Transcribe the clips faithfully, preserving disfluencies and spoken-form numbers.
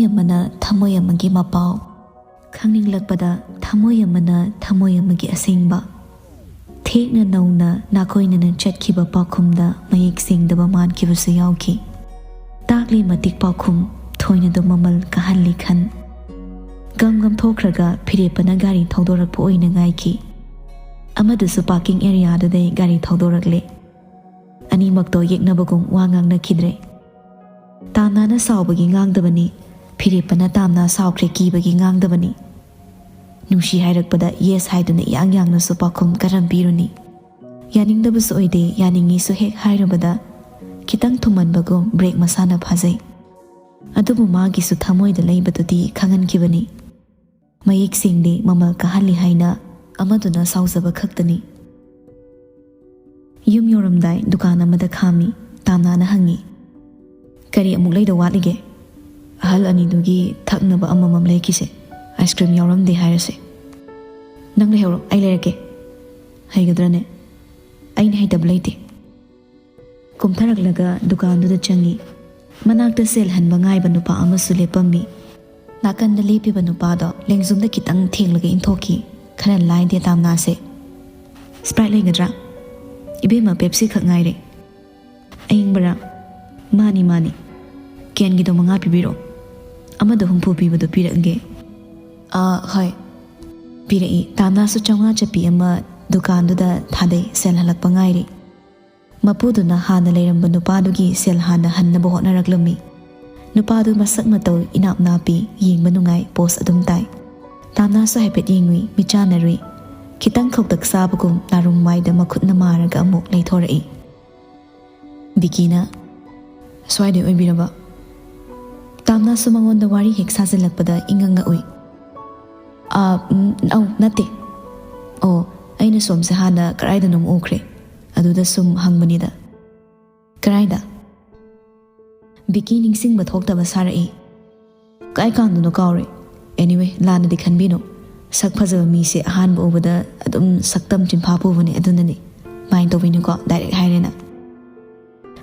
ꯑꯃꯅ ꯊꯃꯣꯏ ꯑꯃꯒꯤ ꯃꯄꯥꯎ꯫ ꯈꯪꯅꯤꯡꯂꯛꯄꯗ ꯊꯃꯣꯏ ꯑꯃꯅ ꯊꯃꯣꯏ ꯑꯃꯒꯤ ꯑꯁꯦꯡꯕ꯫ ꯊꯦꯛꯅ ꯅꯧꯅ ꯅꯥꯀꯣꯏꯅꯅ ꯆꯠꯈꯤꯕ ꯄꯥꯎꯈꯨꯝꯗ ꯃꯌꯦꯛ ꯁꯦꯡꯗꯕ ꯃꯥꯟꯈꯤꯕꯁꯨ ꯌꯥꯎꯈꯤ꯫ ꯇꯥꯛꯂꯤ ꯃꯇꯤꯛ ꯄꯥꯎꯈꯨꯝ, ꯊꯣꯏꯅꯗꯨ ꯃꯃꯜ ꯀꯥꯍꯜꯂꯤ ꯈꯟ꯫ ꯒꯝ ꯒꯝ ꯊꯣꯛꯈ꯭ꯔꯒ ꯐꯤꯔꯦꯞꯄꯅ ꯒꯥꯔꯤ ꯊꯧꯗꯣꯔꯛꯄ ꯑꯣꯏꯅ ꯉꯥꯏꯈꯤ꯫ ꯑꯃꯗꯨꯁꯨ ꯄꯥꯔꯀꯤꯡ ꯑꯦꯔꯤꯌꯥꯗꯨꯗꯩ ꯒꯥꯔꯤ ꯊꯧꯗꯣꯔꯛꯂꯦ꯫ ꯑꯅꯤꯃꯛꯇꯣ ꯌꯦꯛꯅꯕꯒꯨꯝ ꯋꯥ ꯉꯥꯡꯅꯈꯤꯗ꯭ꯔꯦ꯫ ꯇꯥꯝꯅꯥꯅ ꯁꯥꯎꯕꯒꯤ ꯉꯥꯡꯗꯕꯅꯤ, ꯐꯤꯔꯦꯞꯄꯅ ꯇꯥꯝꯅꯥ ꯁꯥꯎꯈ꯭ꯔꯦ ꯀꯤꯕꯒꯤ ꯉꯥꯡꯗꯕꯅꯤ꯫ ꯅꯨꯡꯁꯤ ꯍꯥꯏꯔꯛꯄꯗ ꯌꯦꯁ ꯍꯥꯏꯗꯨꯅ ꯏꯌꯥꯡ ꯌꯥꯡꯅꯁꯨ ꯄꯥꯎꯈꯨꯝ ꯀꯔꯝ ꯄꯤꯔꯨꯅꯤ? ꯌꯥꯅꯤꯡꯗꯕꯁꯨ ꯑꯣꯏꯗꯦ, ꯌꯥꯅꯤꯡꯉꯤꯁꯨ ꯍꯦꯛ ꯍꯥꯏꯔꯨꯕꯗ ꯈꯤꯇꯪ ꯊꯨꯝꯃꯟꯕꯒꯨꯝ ꯕ꯭ꯔꯦꯛ ꯃꯁꯥꯅ ꯐꯥꯖꯩ꯫ ꯑꯗꯨꯕꯨ ꯃꯥꯒꯤꯁꯨ ꯊꯃꯣꯏꯗ ꯂꯩꯕꯗꯨꯗꯤ ꯈꯪꯍꯟꯈꯤꯕꯅꯤ꯫ ꯃꯌꯦꯛ ꯁꯦꯡꯗꯦ, ꯃꯃꯜ ꯀꯥꯍꯜꯂꯤ ꯍꯥꯏꯅ ꯑꯃꯗꯨꯅ ꯁꯥꯎꯖꯕ ꯈꯛꯇꯅꯤ꯫ ꯌꯨꯝ ꯌꯧꯔꯝꯗꯥꯏ ꯗꯨꯀꯥꯟ ꯑꯃꯗ ꯈꯥꯝꯃꯤ꯫ ꯇꯥꯝꯅꯥꯅ ꯍꯪꯉꯤ, "ꯀꯔꯤ ꯑꯃꯨꯛ ꯂꯩꯗꯧ ꯋꯥꯠꯂꯤꯒꯦ? ꯑꯍꯜ ꯑꯅꯤꯗꯨꯒꯤ ꯊꯛꯅꯕ ꯑꯃꯃꯝ ꯂꯩꯈꯤꯁꯦ꯫ Ice cream ꯌꯥꯎꯔꯝꯗꯦ ꯍꯥꯏꯔꯁꯦ꯫" "ꯅꯪ ꯂꯩꯍꯧꯔꯣ, ꯑꯩ ꯂꯩꯔꯛꯀꯦ꯫" "ꯍꯩꯒꯗ꯭ꯔꯅꯦ? ꯑꯩꯅ ꯍꯩꯇꯕ ꯂꯩꯇꯦ꯫" ꯀꯨꯝꯊꯔꯛꯂꯒ ꯗꯨꯀꯥꯟꯗꯨꯗ ꯆꯪꯉꯤ꯫ ꯃꯅꯥꯛꯇ ꯁꯦꯜ ꯍꯟꯕ ꯉꯥꯏꯕ ꯅꯨꯄꯥ ꯑꯃꯁꯨ ꯂꯦꯞꯄꯝꯃꯤ꯫ ꯅꯥꯀꯟꯗ ꯂꯦꯞꯄꯤꯕ ꯅꯨꯄꯥꯗꯣ ꯂꯦꯡꯖꯨꯝꯗ ꯈꯤꯇꯪ ꯊꯦꯡꯂꯒ ꯏꯟꯊꯣꯛꯈꯤ꯫ ꯈꯔ ꯂꯥꯏꯗꯦ ꯇꯥꯝꯅꯥꯁꯦ꯫ "ꯁ꯭ꯄ꯭ꯔꯥꯏꯠ ꯂꯩꯒꯗ꯭ꯔꯥ?" "ꯏꯕꯦꯝꯃ, ꯄꯦꯞꯁꯤ ꯈꯛ ꯉꯥꯏꯔꯦ꯫" "ꯑꯏꯪꯕꯔꯥ?" "ꯃꯥꯅꯤ, ꯃꯥꯅꯤ꯫ ꯀꯦꯟꯒꯤꯗꯣ ꯃꯉꯥ ꯄꯤꯕꯤꯔꯣ꯫" "ꯑꯃꯗ ꯍꯨꯝꯐꯨ ꯄꯤꯕꯗꯣ ꯄꯤꯔꯛꯑꯒꯦ꯫" "ꯑꯥ, ꯍꯣꯏ꯫" ꯄꯤꯔꯛꯏ꯫ ꯇꯥꯝꯅꯥꯁꯨ ꯆꯥꯝꯃꯉꯥ ꯆꯠꯄꯤ ꯑꯃ ꯗꯨꯀꯥꯟꯗꯨꯗ ꯊꯥꯗꯩ꯫ ꯁꯦꯜ ꯍꯜꯂꯛꯄ ꯉꯥꯏꯔꯤ꯫ ꯃꯄꯨꯗꯨꯅ ꯍꯥꯟꯅ ꯂꯩꯔꯝꯕ ꯅꯨꯄꯥꯗꯨꯒꯤ ꯁꯦꯜ ꯍꯥꯟꯅ ꯍꯟꯅꯕ ꯍꯣꯠꯅꯔꯛꯂꯝꯃꯤ꯫ ꯅꯨꯄꯥꯗꯨ ꯃꯁꯛ ꯃꯇꯧ ꯏꯅꯥꯞ ꯅꯥꯞꯄꯤ, ꯌꯦꯡꯕ ꯅꯨꯡꯉꯥꯏ, ꯄꯣꯁ ꯑꯗꯨꯝ ꯇꯥꯏ꯫ ꯇꯥꯝꯅꯥꯁꯨ ꯍꯥꯏꯐꯦꯠ ꯌꯦꯡꯉꯨꯏ, ꯃꯤꯠꯆꯥꯟꯅꯔꯨꯏ꯫ ꯈꯤꯇꯪ ꯈꯧꯇꯛ ꯆꯥꯕꯒꯨꯝ ꯅꯥꯔꯨꯝ ꯃꯥꯏꯗ ꯃꯈꯨꯠꯅ ꯃꯥꯔꯒ ꯑꯃꯨꯛ ꯂꯩꯊꯣꯔꯛꯏ꯫ ꯕꯤꯀꯤꯅ, "ꯁ꯭ꯋꯥꯏꯗꯩ ꯑꯣꯏꯕꯤꯔꯕ?" ꯇꯥꯝꯅꯥꯁꯨ ꯃꯉꯣꯟꯗ ꯋꯥꯔꯤ ꯍꯦꯛ ꯁꯥꯖꯤꯜꯂꯛꯄꯗ ꯏꯉꯛ ꯉꯛꯎꯏ꯫ "ꯑꯥ, ꯎꯝ, ꯑꯧ, ꯅꯠꯇꯦ꯫ ꯑꯣ, ꯑꯩꯅ ꯁꯣꯝꯁꯦ ꯍꯥꯟꯅ ꯀꯗꯥꯏꯗꯅꯣꯝ ꯎꯈ꯭ꯔꯦ꯫ ꯑꯗꯨꯗ ꯁꯨꯝ ꯍꯪꯕꯅꯤꯗ꯫" "ꯀꯗꯥꯏꯗ?" ꯕꯤꯀꯤ ꯅꯤꯡꯁꯤꯡꯕ ꯊꯣꯛꯇꯕ ꯁꯥꯔꯛꯏ꯫ "ꯀꯥꯏ ꯀꯥꯡꯗꯅꯣ ꯀꯥꯎꯔꯦ꯫ Anyway, ꯂꯥꯟꯅꯗꯤ ꯈꯟꯕꯤꯅꯨ꯫ ꯁꯛ ꯐꯖꯕ ꯃꯤꯁꯦ ꯑꯍꯥꯟꯕ ꯎꯕꯗ ꯑꯗꯨꯝ ꯁꯛꯇꯝ ꯆꯤꯟꯐꯥ ꯄꯨꯕꯅꯦ, ꯑꯗꯨꯅꯅꯦ꯫ Mind ꯇꯧꯕꯤꯅꯨꯀꯣ, direct ꯍꯥꯏꯔꯦꯅ꯫"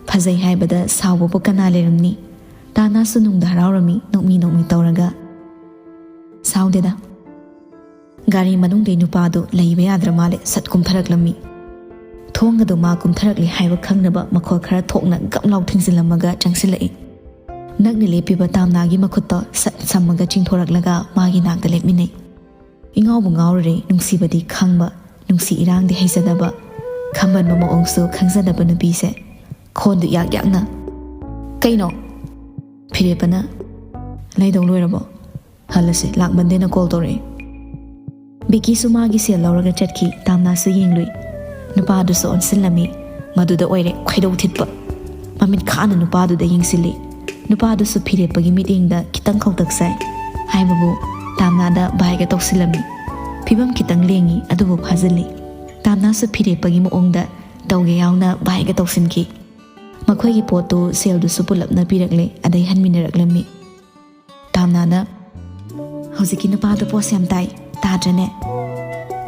ꯐꯖꯩ ꯍꯥꯏꯕꯗ ꯁꯥꯎꯕꯕꯨ ꯀꯅꯥ ꯂꯩꯔꯝꯅꯤ? ꯇꯥꯅꯥꯁꯨ ꯅꯨꯡꯗ ꯍꯔꯥꯎꯔꯝꯃꯤ, ꯅꯣꯛꯃꯤ ꯅꯣꯛꯃꯤ ꯇꯧꯔꯒ꯫ "ꯁꯥꯎꯗꯦꯗ꯫" ꯒꯥꯔꯤ ꯃꯅꯨꯡꯗꯩ ꯅꯨꯄꯥꯗꯨ ꯂꯩꯕ ꯌꯥꯗ꯭ꯔ ꯃꯥꯜꯂꯦ, ꯁꯠ ꯀꯨꯝꯊꯔꯛꯂꯝꯃꯤ꯫ ꯊꯣꯡꯒꯗꯣ ꯃꯥ ꯀꯨꯝꯊꯔꯛꯂꯦ ꯍꯥꯏꯕ ꯈꯪꯅꯕ ꯃꯈꯣꯜ ꯈꯔ ꯊꯣꯛꯅ ꯒꯞ ꯂꯥꯎ ꯊꯤꯡꯖꯤꯜꯂꯝꯃꯒ ꯆꯪꯁꯤꯜꯂꯛꯏ꯫ ꯅꯛꯅ ꯂꯦꯞꯄꯤꯕ ꯇꯥꯝꯅꯥꯒꯤ ꯃꯈꯨꯠꯇꯣ ꯁꯠ ꯁꯝꯃꯒ ꯆꯤꯡꯊꯣꯔꯛꯂꯒ ꯃꯥꯒꯤ ꯅꯥꯛꯇ ꯂꯦꯞꯃꯤꯟꯅꯩ꯫ ꯏꯉꯥꯎꯕꯨ ꯉꯥꯎꯔꯨꯔꯦ, ꯅꯨꯡꯁꯤꯕꯗꯤ ꯈꯪꯕ, ꯅꯨꯡꯁꯤ ꯏꯔꯥꯡꯗꯤ ꯍꯩꯖꯗꯕ, ꯈꯝꯕꯟꯕ ꯃꯑꯣꯡꯁꯨ ꯈꯪꯖꯗꯕ ꯅꯨꯄꯤꯁꯦ꯫ ꯈꯣꯟꯗꯨ ꯌꯥꯛ ꯌꯥꯛꯅ, "ꯀꯩꯅꯣ?" ꯐꯤꯔꯦꯞꯄꯅ, "ꯂꯩꯗꯧ ꯂꯣꯏꯔꯕꯣ? ꯍꯜꯂꯁꯦ, ꯂꯥꯛꯃꯟꯗꯦꯅ ꯀꯣꯜ ꯇꯧꯔꯛꯑꯦ꯫" ꯕꯤꯀꯤꯁꯨ ꯃꯥꯒꯤ ꯁꯦꯜ ꯂꯧꯔꯒ ꯆꯠꯈꯤ꯫ ꯇꯥꯝꯅꯥꯁꯨ ꯌꯦꯡꯂꯨꯏ꯫ ꯅꯨꯄꯥꯗꯨꯁꯨ ꯑꯣꯟꯁꯤꯜꯂꯝꯃꯤ꯫ ꯃꯗꯨꯗ ꯑꯣꯏꯔꯦ ꯈꯣꯏꯗꯧ ꯊꯤꯠꯄ꯫ ꯃꯃꯤꯠ ꯈꯥꯅ ꯅꯨꯄꯥꯗꯨꯗ ꯌꯦꯡꯁꯤꯜꯂꯤ꯫ ꯅꯨꯄꯥꯗꯨꯁꯨ ꯐꯤꯔꯦꯞꯄꯒꯤ ꯃꯤꯠꯌꯦꯡꯗ ꯈꯤꯇꯪ ꯈꯧꯇꯛ ꯆꯥꯏ꯫ ꯍꯥꯏꯕꯕꯨ ꯇꯥꯝꯅꯥꯗ ꯚꯥꯏꯒ ꯇꯧꯁꯤꯜꯂꯝꯃꯤ꯫ ꯐꯤꯕꯝ ꯈꯤꯇꯪ ꯂꯦꯡꯉꯤ, ꯑꯗꯨꯕꯨ ꯐꯥꯖꯤꯜꯂꯤ꯫ ꯇꯥꯝꯅꯥꯁꯨ ꯐꯤꯔꯦꯞꯄꯒꯤ ꯃꯑꯣꯡꯗ ꯇꯧꯒꯦ ꯌꯥꯎꯅ ꯚꯥꯏꯒ ꯇꯧꯁꯤꯟꯈꯤ꯫ ꯃꯈꯣꯏꯒꯤ ꯄꯣꯠꯇꯨ ꯁꯦꯜꯗꯨꯁꯨ ꯄꯨꯂꯞꯅ ꯄꯤꯔꯛꯂꯦ, ꯑꯗꯩ ꯍꯟꯃꯤꯟꯅꯔꯛꯂꯝꯃꯤ꯫ ꯇꯥꯝꯅꯥꯅ, "ꯍꯧꯖꯤꯛꯀꯤ ꯅꯨꯄꯥꯗꯣ ꯄꯣꯁ ꯌꯥꯝ ꯇꯥꯏ, ꯇꯥꯗ꯭ꯔꯅꯦ?"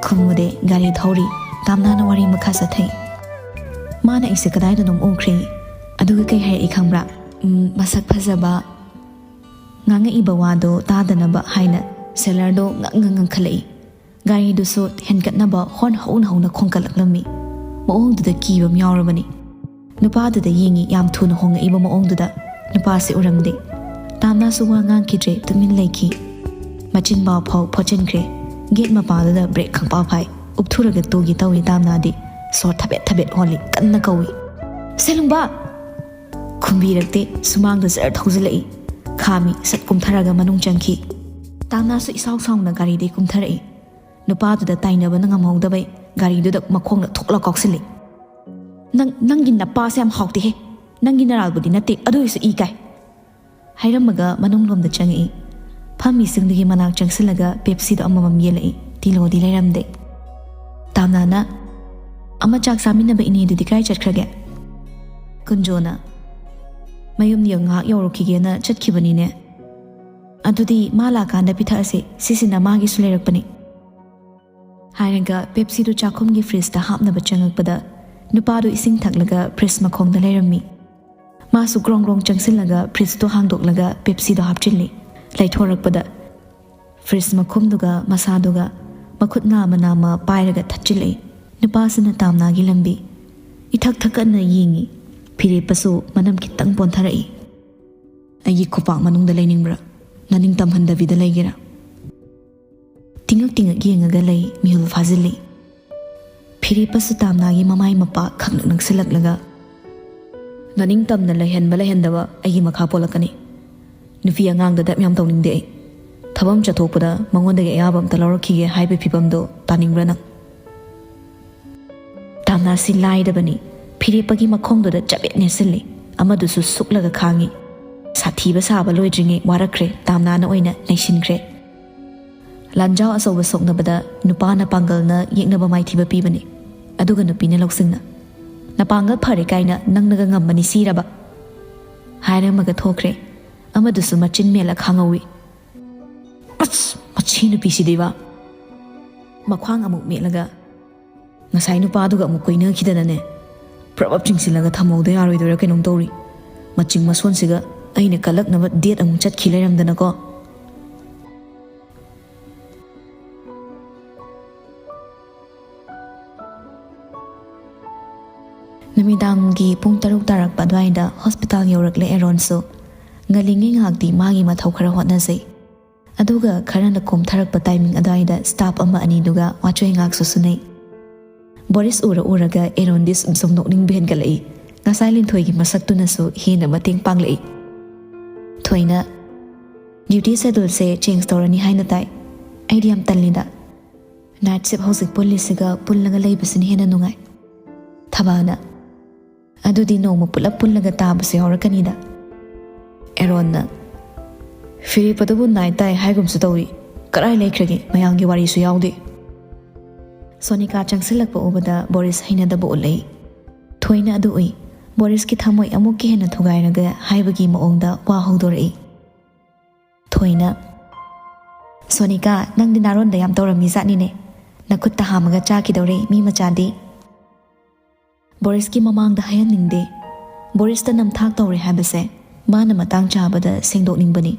ꯈꯨꯝꯃꯨꯗꯦ, ꯒꯥꯔꯤ ꯊꯧꯔꯤ꯫ ꯇꯥꯝꯅꯥꯅ ꯋꯥꯔꯤ ꯃꯈꯥ ꯆꯠꯊꯩ꯫ "ꯃꯥꯅ ꯑꯩꯁꯦ ꯀꯗꯥꯏꯗꯅꯣꯝ ꯎꯈ꯭ꯔꯦ꯫ ꯑꯗꯨꯒ ꯀꯩ ꯍꯥꯏꯔꯛꯏ ꯈꯪꯕ꯭ꯔꯥ? ꯎꯝ, ꯃꯁꯛ ꯐꯖꯕ꯫" ꯉꯥꯡꯉꯛꯏꯕ ꯋꯥꯗꯣ ꯇꯥꯗꯅꯕ ꯍꯥꯏꯅ ꯁꯦꯂꯔꯗꯣ ꯉꯪꯉ ꯉꯪꯈꯠꯂꯛꯏ꯫ ꯒꯥꯔꯤꯗꯨꯁꯨ ꯍꯦꯟꯒꯠꯅꯕ ꯍꯣꯔꯟ ꯍꯧꯅ ꯍꯧꯅ ꯈꯣꯡꯀꯠꯂꯛꯂꯝꯃꯤ꯫ ꯃꯑꯣꯡꯗꯨꯗ ꯀꯤꯕ ꯑꯃ ꯌꯥꯎꯔꯕꯅꯤ꯫ ꯅꯨꯄꯥꯗꯨꯗ ꯌꯦꯡꯉꯤ, ꯌꯥꯝ ꯊꯨꯅ ꯍꯣꯡꯉꯛꯏꯕ ꯃꯑꯣꯡꯗꯨꯗ꯫ ꯅꯨꯄꯥꯁꯤ ꯎꯔꯝꯗꯦ꯫ ꯇꯥꯝꯅꯥꯁꯨ ꯋꯥ ꯉꯥꯡꯈꯤꯗ꯭ꯔꯦ, ꯇꯨꯃꯤꯟ ꯂꯩꯈꯤ꯫ ꯃꯆꯤꯟ ꯄꯥꯎ ꯐꯥꯎ ꯐꯣꯠꯆꯤꯟꯈ꯭ꯔꯦ꯫ ꯒꯦꯠ ꯃꯄꯥꯗꯨꯗ ꯕ꯭ꯔꯦꯛ ꯈꯪꯄꯥ ꯐꯥꯏ꯫ ꯎꯞꯊꯨꯔꯒ ꯇꯨꯒꯦ ꯇꯧꯏ ꯇꯥꯝꯅꯥꯗꯤ꯫ ꯁꯣꯔ ꯊꯕꯦꯠ ꯊꯕꯦꯠ ꯍꯣꯜꯂꯤ, ꯀꯟꯅ ꯀꯧꯏ, "ꯁꯦꯂꯨꯡꯕ!" ꯈꯨꯝꯕꯤꯔꯛꯇꯦ꯫ ꯁꯨꯃꯥꯡꯗ ꯖꯔ ꯊꯧꯖꯤꯜꯂꯛꯏ꯫ ꯈꯥꯝꯃꯤ, ꯁꯠ ꯀꯨꯝꯊꯔꯒ ꯃꯅꯨꯡ ꯆꯪꯈꯤ꯫ ꯇꯥꯝꯅꯥꯁꯨ ꯏꯁꯥꯎ ꯁꯥꯎꯅ ꯒꯥꯔꯤꯗꯩ ꯀꯨꯝꯊꯔꯛꯏ꯫ ꯅꯨꯄꯥꯗꯨꯗ ꯇꯥꯏꯅꯕꯅ ꯉꯝꯍꯧꯗꯕꯩ ꯒꯥꯔꯤꯗꯨꯗ ꯃꯈꯣꯡꯅ ꯊꯣꯛꯂ ꯀꯥꯎꯁꯤꯜꯂꯤ꯫ "ꯅꯪ, ꯅꯪꯒꯤ ꯅꯄꯥꯁꯦ ꯌꯥꯝ ꯍꯥꯎꯇꯦꯍꯦ꯫ ꯅꯪꯒꯤ ꯅꯔꯥꯜꯕꯨꯗꯤ ꯅꯠꯇꯦ, ꯑꯗꯨ ꯑꯣꯏꯔꯁꯨ ꯏ ꯀꯥꯏ꯫" ꯍꯥꯏꯔꯝꯃꯒ ꯃꯅꯨꯡꯂꯣꯝꯗ ꯆꯪꯉꯛꯏ꯫ ꯐꯝꯃꯤꯁꯤꯡꯗꯨꯒꯤ ꯃꯅꯥꯛ ꯆꯪꯁꯤꯜꯂꯒ ꯄꯦꯞꯁꯤꯗꯣ ꯑꯃꯃꯝ ꯌꯦꯜꯂꯛꯏ꯫ ꯇꯤꯂꯣꯗꯤ ꯂꯩꯔꯝꯗꯦ꯫ ꯇꯥꯝꯅꯥꯅ, "ꯑꯃ ꯆꯥꯛ ꯆꯥꯃꯤꯟꯅꯕ ꯏꯅꯦꯗꯨꯗꯤ ꯀꯥꯏ ꯆꯠꯈ꯭ꯔꯒꯦ?" ꯀꯨꯟꯖꯣꯅ, "ꯃꯌꯨꯝꯗ ꯉꯥꯏꯍꯥꯛ ꯌꯧꯔꯨꯈꯤꯒꯦꯅ ꯆꯠꯈꯤꯕꯅꯤꯅꯦ꯫" "ꯑꯗꯨꯗꯤ ꯃꯥ ꯂꯥꯛꯀꯥꯟꯗ ꯄꯤꯊꯛꯑꯁꯤ, ꯁꯤꯁꯤꯅ ꯃꯥꯒꯤꯁꯨ ꯂꯩꯔꯛꯄꯅꯤ꯫" ꯍꯥꯏꯔꯒ ꯄꯦꯞꯁꯤꯗꯨ ꯆꯥꯛꯈꯨꯝꯒꯤ ꯐ꯭ꯔꯤꯖꯇ ꯍꯥꯞꯅꯕ ꯆꯪꯉꯛꯄꯗ ꯅꯨꯄꯥꯗꯨ ꯏꯁꯤꯡ ꯊꯛꯂꯒ ꯐ꯭ꯔꯤꯖ ꯃꯈꯣꯡꯗ ꯂꯩꯔꯝꯃꯤ꯫ ꯃꯥꯁꯨ ꯒ꯭ꯔꯣꯡ ꯒ꯭ꯔꯣꯡ ꯆꯪꯁꯤꯜꯂꯒ ꯐ꯭ꯔꯤꯖꯇꯣ ꯍꯥꯡꯗꯣꯛꯂꯒ ꯄꯦꯞꯁꯤꯗꯣ ꯍꯥꯞꯆꯤꯜꯂꯤ꯫ ꯂꯩꯊꯣꯔꯛꯄꯗ ꯐ꯭ꯔꯤꯖ ꯃꯈꯨꯝꯗꯨꯒ ꯃꯁꯥꯗꯨꯒ ꯃꯈꯨꯠ ꯅꯥꯝꯃ ꯅꯥꯝꯃ ꯄꯥꯏꯔꯒ ꯊꯠꯆꯤꯜꯂꯛꯏ꯫ ꯅꯨꯄꯥꯁꯤꯅ ꯇꯥꯝꯅꯥꯒꯤ ꯂꯝꯕꯤ ꯏꯊꯛ ꯊꯛꯀꯠꯅ ꯌꯦꯡꯉꯤ꯫ ꯐꯤꯔꯦꯞꯄꯁꯨ ꯃꯅꯝ ꯈꯤꯇꯪ ꯄꯣꯟꯊꯔꯛꯏ꯫ "ꯑꯩꯒꯤ ꯈꯨꯄꯥꯛ ꯃꯅꯨꯡꯗ ꯂꯩꯅꯤꯡꯕ꯭ꯔꯥ? ꯅꯅꯤꯡ ꯇꯝꯍꯟꯗꯕꯤꯗ ꯂꯩꯒꯦꯔꯥ?" ꯇꯤꯡꯉꯛ ꯇꯤꯡꯉꯛ ꯌꯦꯡꯉꯒ ꯂꯩ꯫ ꯃꯤꯍꯨꯜ ꯐꯥꯖꯤꯜꯂꯤ꯫ ꯐꯤꯔꯦꯞꯄꯁꯨ ꯇꯥꯝꯅꯥꯒꯤ ꯃꯃꯥꯏ ꯃꯄꯥ ꯈꯪꯅꯛ ꯅꯛꯁꯤꯜꯂꯛꯂꯒ, "ꯅꯅꯤꯡ ꯇꯝꯅ ꯂꯩꯍꯟꯕ ꯂꯩꯍꯟꯗꯕ ꯑꯩꯒꯤ ꯃꯈꯥ ꯄꯣꯜꯂꯛꯀꯅꯤ꯫ ꯅꯨꯄꯤ ꯑꯉꯥꯡꯗ ꯗꯞ ꯌꯥꯝ ꯇꯧꯅꯤꯡꯗꯦ ꯑꯩ꯫ ꯊꯕꯛ ꯑꯃ ꯆꯠꯊꯣꯛꯄꯗ ꯃꯉꯣꯟꯗꯒꯤ ꯑꯌꯥꯕ ꯑꯝꯇ ꯂꯧꯔꯛꯈꯤꯒꯦ ꯍꯥꯏꯕꯒꯤ ꯐꯤꯕꯝꯗꯣ ꯇꯥꯅꯤꯡꯕ꯭ꯔꯥ ꯅꯪ?" ꯇꯥꯝꯅꯥꯁꯤ ꯂꯥꯏꯗꯕꯅꯤ꯫ ꯐꯤꯔꯦꯞꯄꯒꯤ ꯃꯈꯣꯡꯗꯨꯗ ꯆꯕꯦꯠ ꯅꯦꯠꯁꯤꯜꯂꯤ꯫ ꯑꯃꯗꯨꯁꯨ ꯁꯨꯛꯂꯒ ꯈꯥꯡꯉꯤ꯫ ꯁꯥꯊꯤꯕ ꯁꯥꯕ ꯂꯣꯏꯗ꯭ꯔꯤꯉꯩ ꯋꯥꯔꯛꯈ꯭ꯔꯦ꯫ ꯇꯥꯝꯅꯥꯅ ꯑꯣꯏꯅ ꯅꯩꯁꯤꯟꯈ꯭ꯔꯦ꯫ ꯂꯥꯟꯖꯥꯎ ꯑꯆꯧꯕ ꯁꯣꯛꯅꯕꯗ ꯅꯨꯄꯥꯅ ꯄꯥꯡꯒꯜꯅ ꯌꯦꯛꯅꯕ ꯃꯥꯏꯊꯤꯕ ꯄꯤꯕꯅꯤ, ꯑꯗꯨꯒ ꯅꯨꯄꯤꯅ ꯂꯧꯁꯤꯡꯅ꯫ "ꯅꯄꯥꯡꯒꯜ ꯐꯔꯦ ꯀꯥꯏꯅ ꯅꯪꯅꯒ ꯉꯝꯕꯅꯤ ꯁꯤꯔꯕ?" ꯍꯥꯏꯔꯝꯃꯒ ꯊꯣꯛꯈ꯭ꯔꯦ꯫ ꯑꯃꯗꯨꯁꯨ ꯃꯆꯤꯟ ꯃꯦꯜꯂ ꯈꯥꯡꯍꯧꯋꯤ꯫ "ꯑꯁ, ꯃꯁꯤ ꯅꯨꯄꯤꯁꯤꯗꯤꯕ!" ꯃꯈ꯭ꯋꯥꯡ ꯑꯃꯨꯛ ꯃꯦꯠꯂꯒ, "ꯉꯁꯥꯏ ꯅꯨꯄꯥꯗꯨꯒ ꯑꯃꯨꯛ ꯀꯣꯏꯅꯈꯤꯗꯅꯅꯦ, ꯄ꯭ꯔꯞ ꯄ꯭ꯔꯞ ꯆꯤꯡꯁꯤꯜꯂꯒ ꯊꯝꯍꯧꯗ ꯌꯥꯔꯣꯏꯗꯣꯏꯔꯥ ꯀꯩꯅꯣꯝ ꯇꯧꯔꯤ꯫ ꯃꯆꯤꯡ ꯃꯁꯣꯟꯁꯤꯒ ꯑꯩꯅ ꯀꯜꯂꯛꯅꯕ ꯗꯦꯠ ꯑꯃꯨꯛ ꯆꯠꯈꯤ ꯂꯩꯔꯝꯗꯅꯀꯣ꯫" ꯅꯨꯃꯤꯗꯥꯡꯒꯤ ꯄꯨꯡ ꯇꯔꯨꯛ ꯇꯥꯔꯛꯄ ꯑꯗꯨꯋꯥꯏꯗ ꯍꯣꯁꯄꯤꯇꯥꯜ ꯌꯧꯔꯛꯂꯦ ꯑꯦꯔꯣꯟꯁꯨ꯫ ꯉꯜꯂꯤꯉꯩ ꯉꯥꯏꯍꯥꯛꯇꯤ ꯃꯥꯒꯤ ꯃꯊꯧ ꯈꯔ ꯍꯣꯠꯅꯖꯩ꯫ ꯑꯗꯨꯒ ꯈꯔꯅ ꯀꯣꯝꯊꯔꯛꯄ ꯇꯥꯏꯃꯤꯡ ꯑꯗꯨꯋꯥꯏꯗ ꯁ꯭ꯇꯥꯐ ꯑꯃ ꯑꯅꯤꯗꯨꯒ ꯋꯥꯆꯣꯏ ꯉꯥꯛꯁꯨ ꯁꯨꯅꯩ꯫ ꯕꯣꯔꯤꯁ ꯎꯔ ꯎꯔꯒ ꯑꯦꯔꯣꯟꯗꯤ ꯁꯨꯝ ꯁꯨꯝ ꯅꯣꯛꯅꯤꯡꯕ ꯍꯦꯟꯒꯠꯂꯛꯏ꯫ ꯉꯁꯥꯏ ꯂꯤꯟꯊꯣꯏꯒꯤ ꯃꯁꯛꯇꯨꯅꯁꯨ ꯍꯦꯟꯅ ꯃꯇꯦꯡ ꯄꯥꯡꯂꯛꯏ꯫ ꯊꯣꯏꯅ, "ꯗ꯭ꯌꯨꯇꯤ ꯁꯦꯗꯨꯜꯁꯦ ꯆꯦꯟꯖ ꯇꯧꯔꯅꯤ ꯍꯥꯏꯅ ꯇꯥꯏ꯫ ꯑꯩꯗꯤ ꯌꯥꯝ ꯇꯜꯂꯤꯗ꯫ ꯅꯥꯏꯠ ꯁꯤꯞ ꯍꯧꯖꯤꯛ ꯄꯨꯜꯂꯤꯁꯤꯒ ꯄꯨꯜꯂꯒ ꯂꯩꯕꯁꯤꯅ ꯍꯦꯟꯅ ꯅꯨꯡꯉꯥꯏ꯫" ꯊꯕꯥꯅ, "ꯑꯗꯨꯗꯤ ꯅꯣꯡꯃ ꯄꯨꯂꯞ ꯄꯨꯜꯂꯒ ꯇꯥꯕꯁꯨ ꯌꯥꯎꯔꯛꯀꯅꯤꯗ꯫" ꯑꯦꯔꯣꯟꯅ, "ꯐꯤꯔꯦꯞꯄꯗꯨꯕꯨ ꯅꯥꯏꯠ ꯇꯥꯏ ꯍꯥꯏꯒꯨꯝꯁꯨ ꯇꯧꯏ꯫ ꯀꯔꯥꯏ ꯂꯩꯈ꯭ꯔꯒꯦ? ꯃꯌꯥꯝꯒꯤ ꯋꯥꯔꯤꯁꯨ ꯌꯥꯎꯗꯦ꯫" ꯁꯣꯅꯤꯀꯥ ꯆꯪꯁꯤꯜꯂꯛꯄ ꯎꯕꯗ ꯕꯣꯔꯤꯁ ꯍꯩꯅꯗꯕ ꯎꯠꯂꯛꯏ꯫ ꯊꯣꯏꯅ ꯑꯗꯨ ꯎꯏ꯫ ꯕꯣꯔꯤꯁꯀꯤ ꯊꯃꯣꯏ ꯑꯃꯨꯛꯀ ꯍꯦꯟꯅ ꯊꯨꯒꯥꯏꯔꯒ ꯍꯥꯏꯕꯒꯤ ꯃꯑꯣꯡꯗ ꯋꯥ ꯍꯧꯗꯣꯔꯛꯏ꯫ ꯊꯣꯏꯅ, "ꯁꯣꯅꯤꯀꯥ, ꯅꯪꯗꯤ ꯅꯥꯔꯣꯟꯗ ꯌꯥꯝ ꯇꯧꯔꯝꯃꯤ ꯖꯥꯠꯅꯤꯅꯦ꯫ ꯅꯈꯨꯠꯇ ꯍꯥꯝꯃꯒ ꯆꯥꯈꯤꯗꯧꯔꯦ ꯃꯤ ꯃꯆꯥꯗꯤ꯫" ꯕꯣꯔꯤꯁꯀꯤ ꯃꯃꯥꯡꯗ ꯍꯥꯏꯍꯟꯅꯤꯡꯗꯦ꯫ ꯕꯣꯔꯤꯁꯇ ꯅꯝꯊꯥꯛ ꯇꯧꯔꯦ ꯍꯥꯏꯕꯁꯦ ꯃꯥꯅ ꯃꯇꯥꯡ ꯆꯥꯕꯗ ꯁꯦꯡꯗꯣꯛꯅꯤꯡꯕꯅꯤ꯫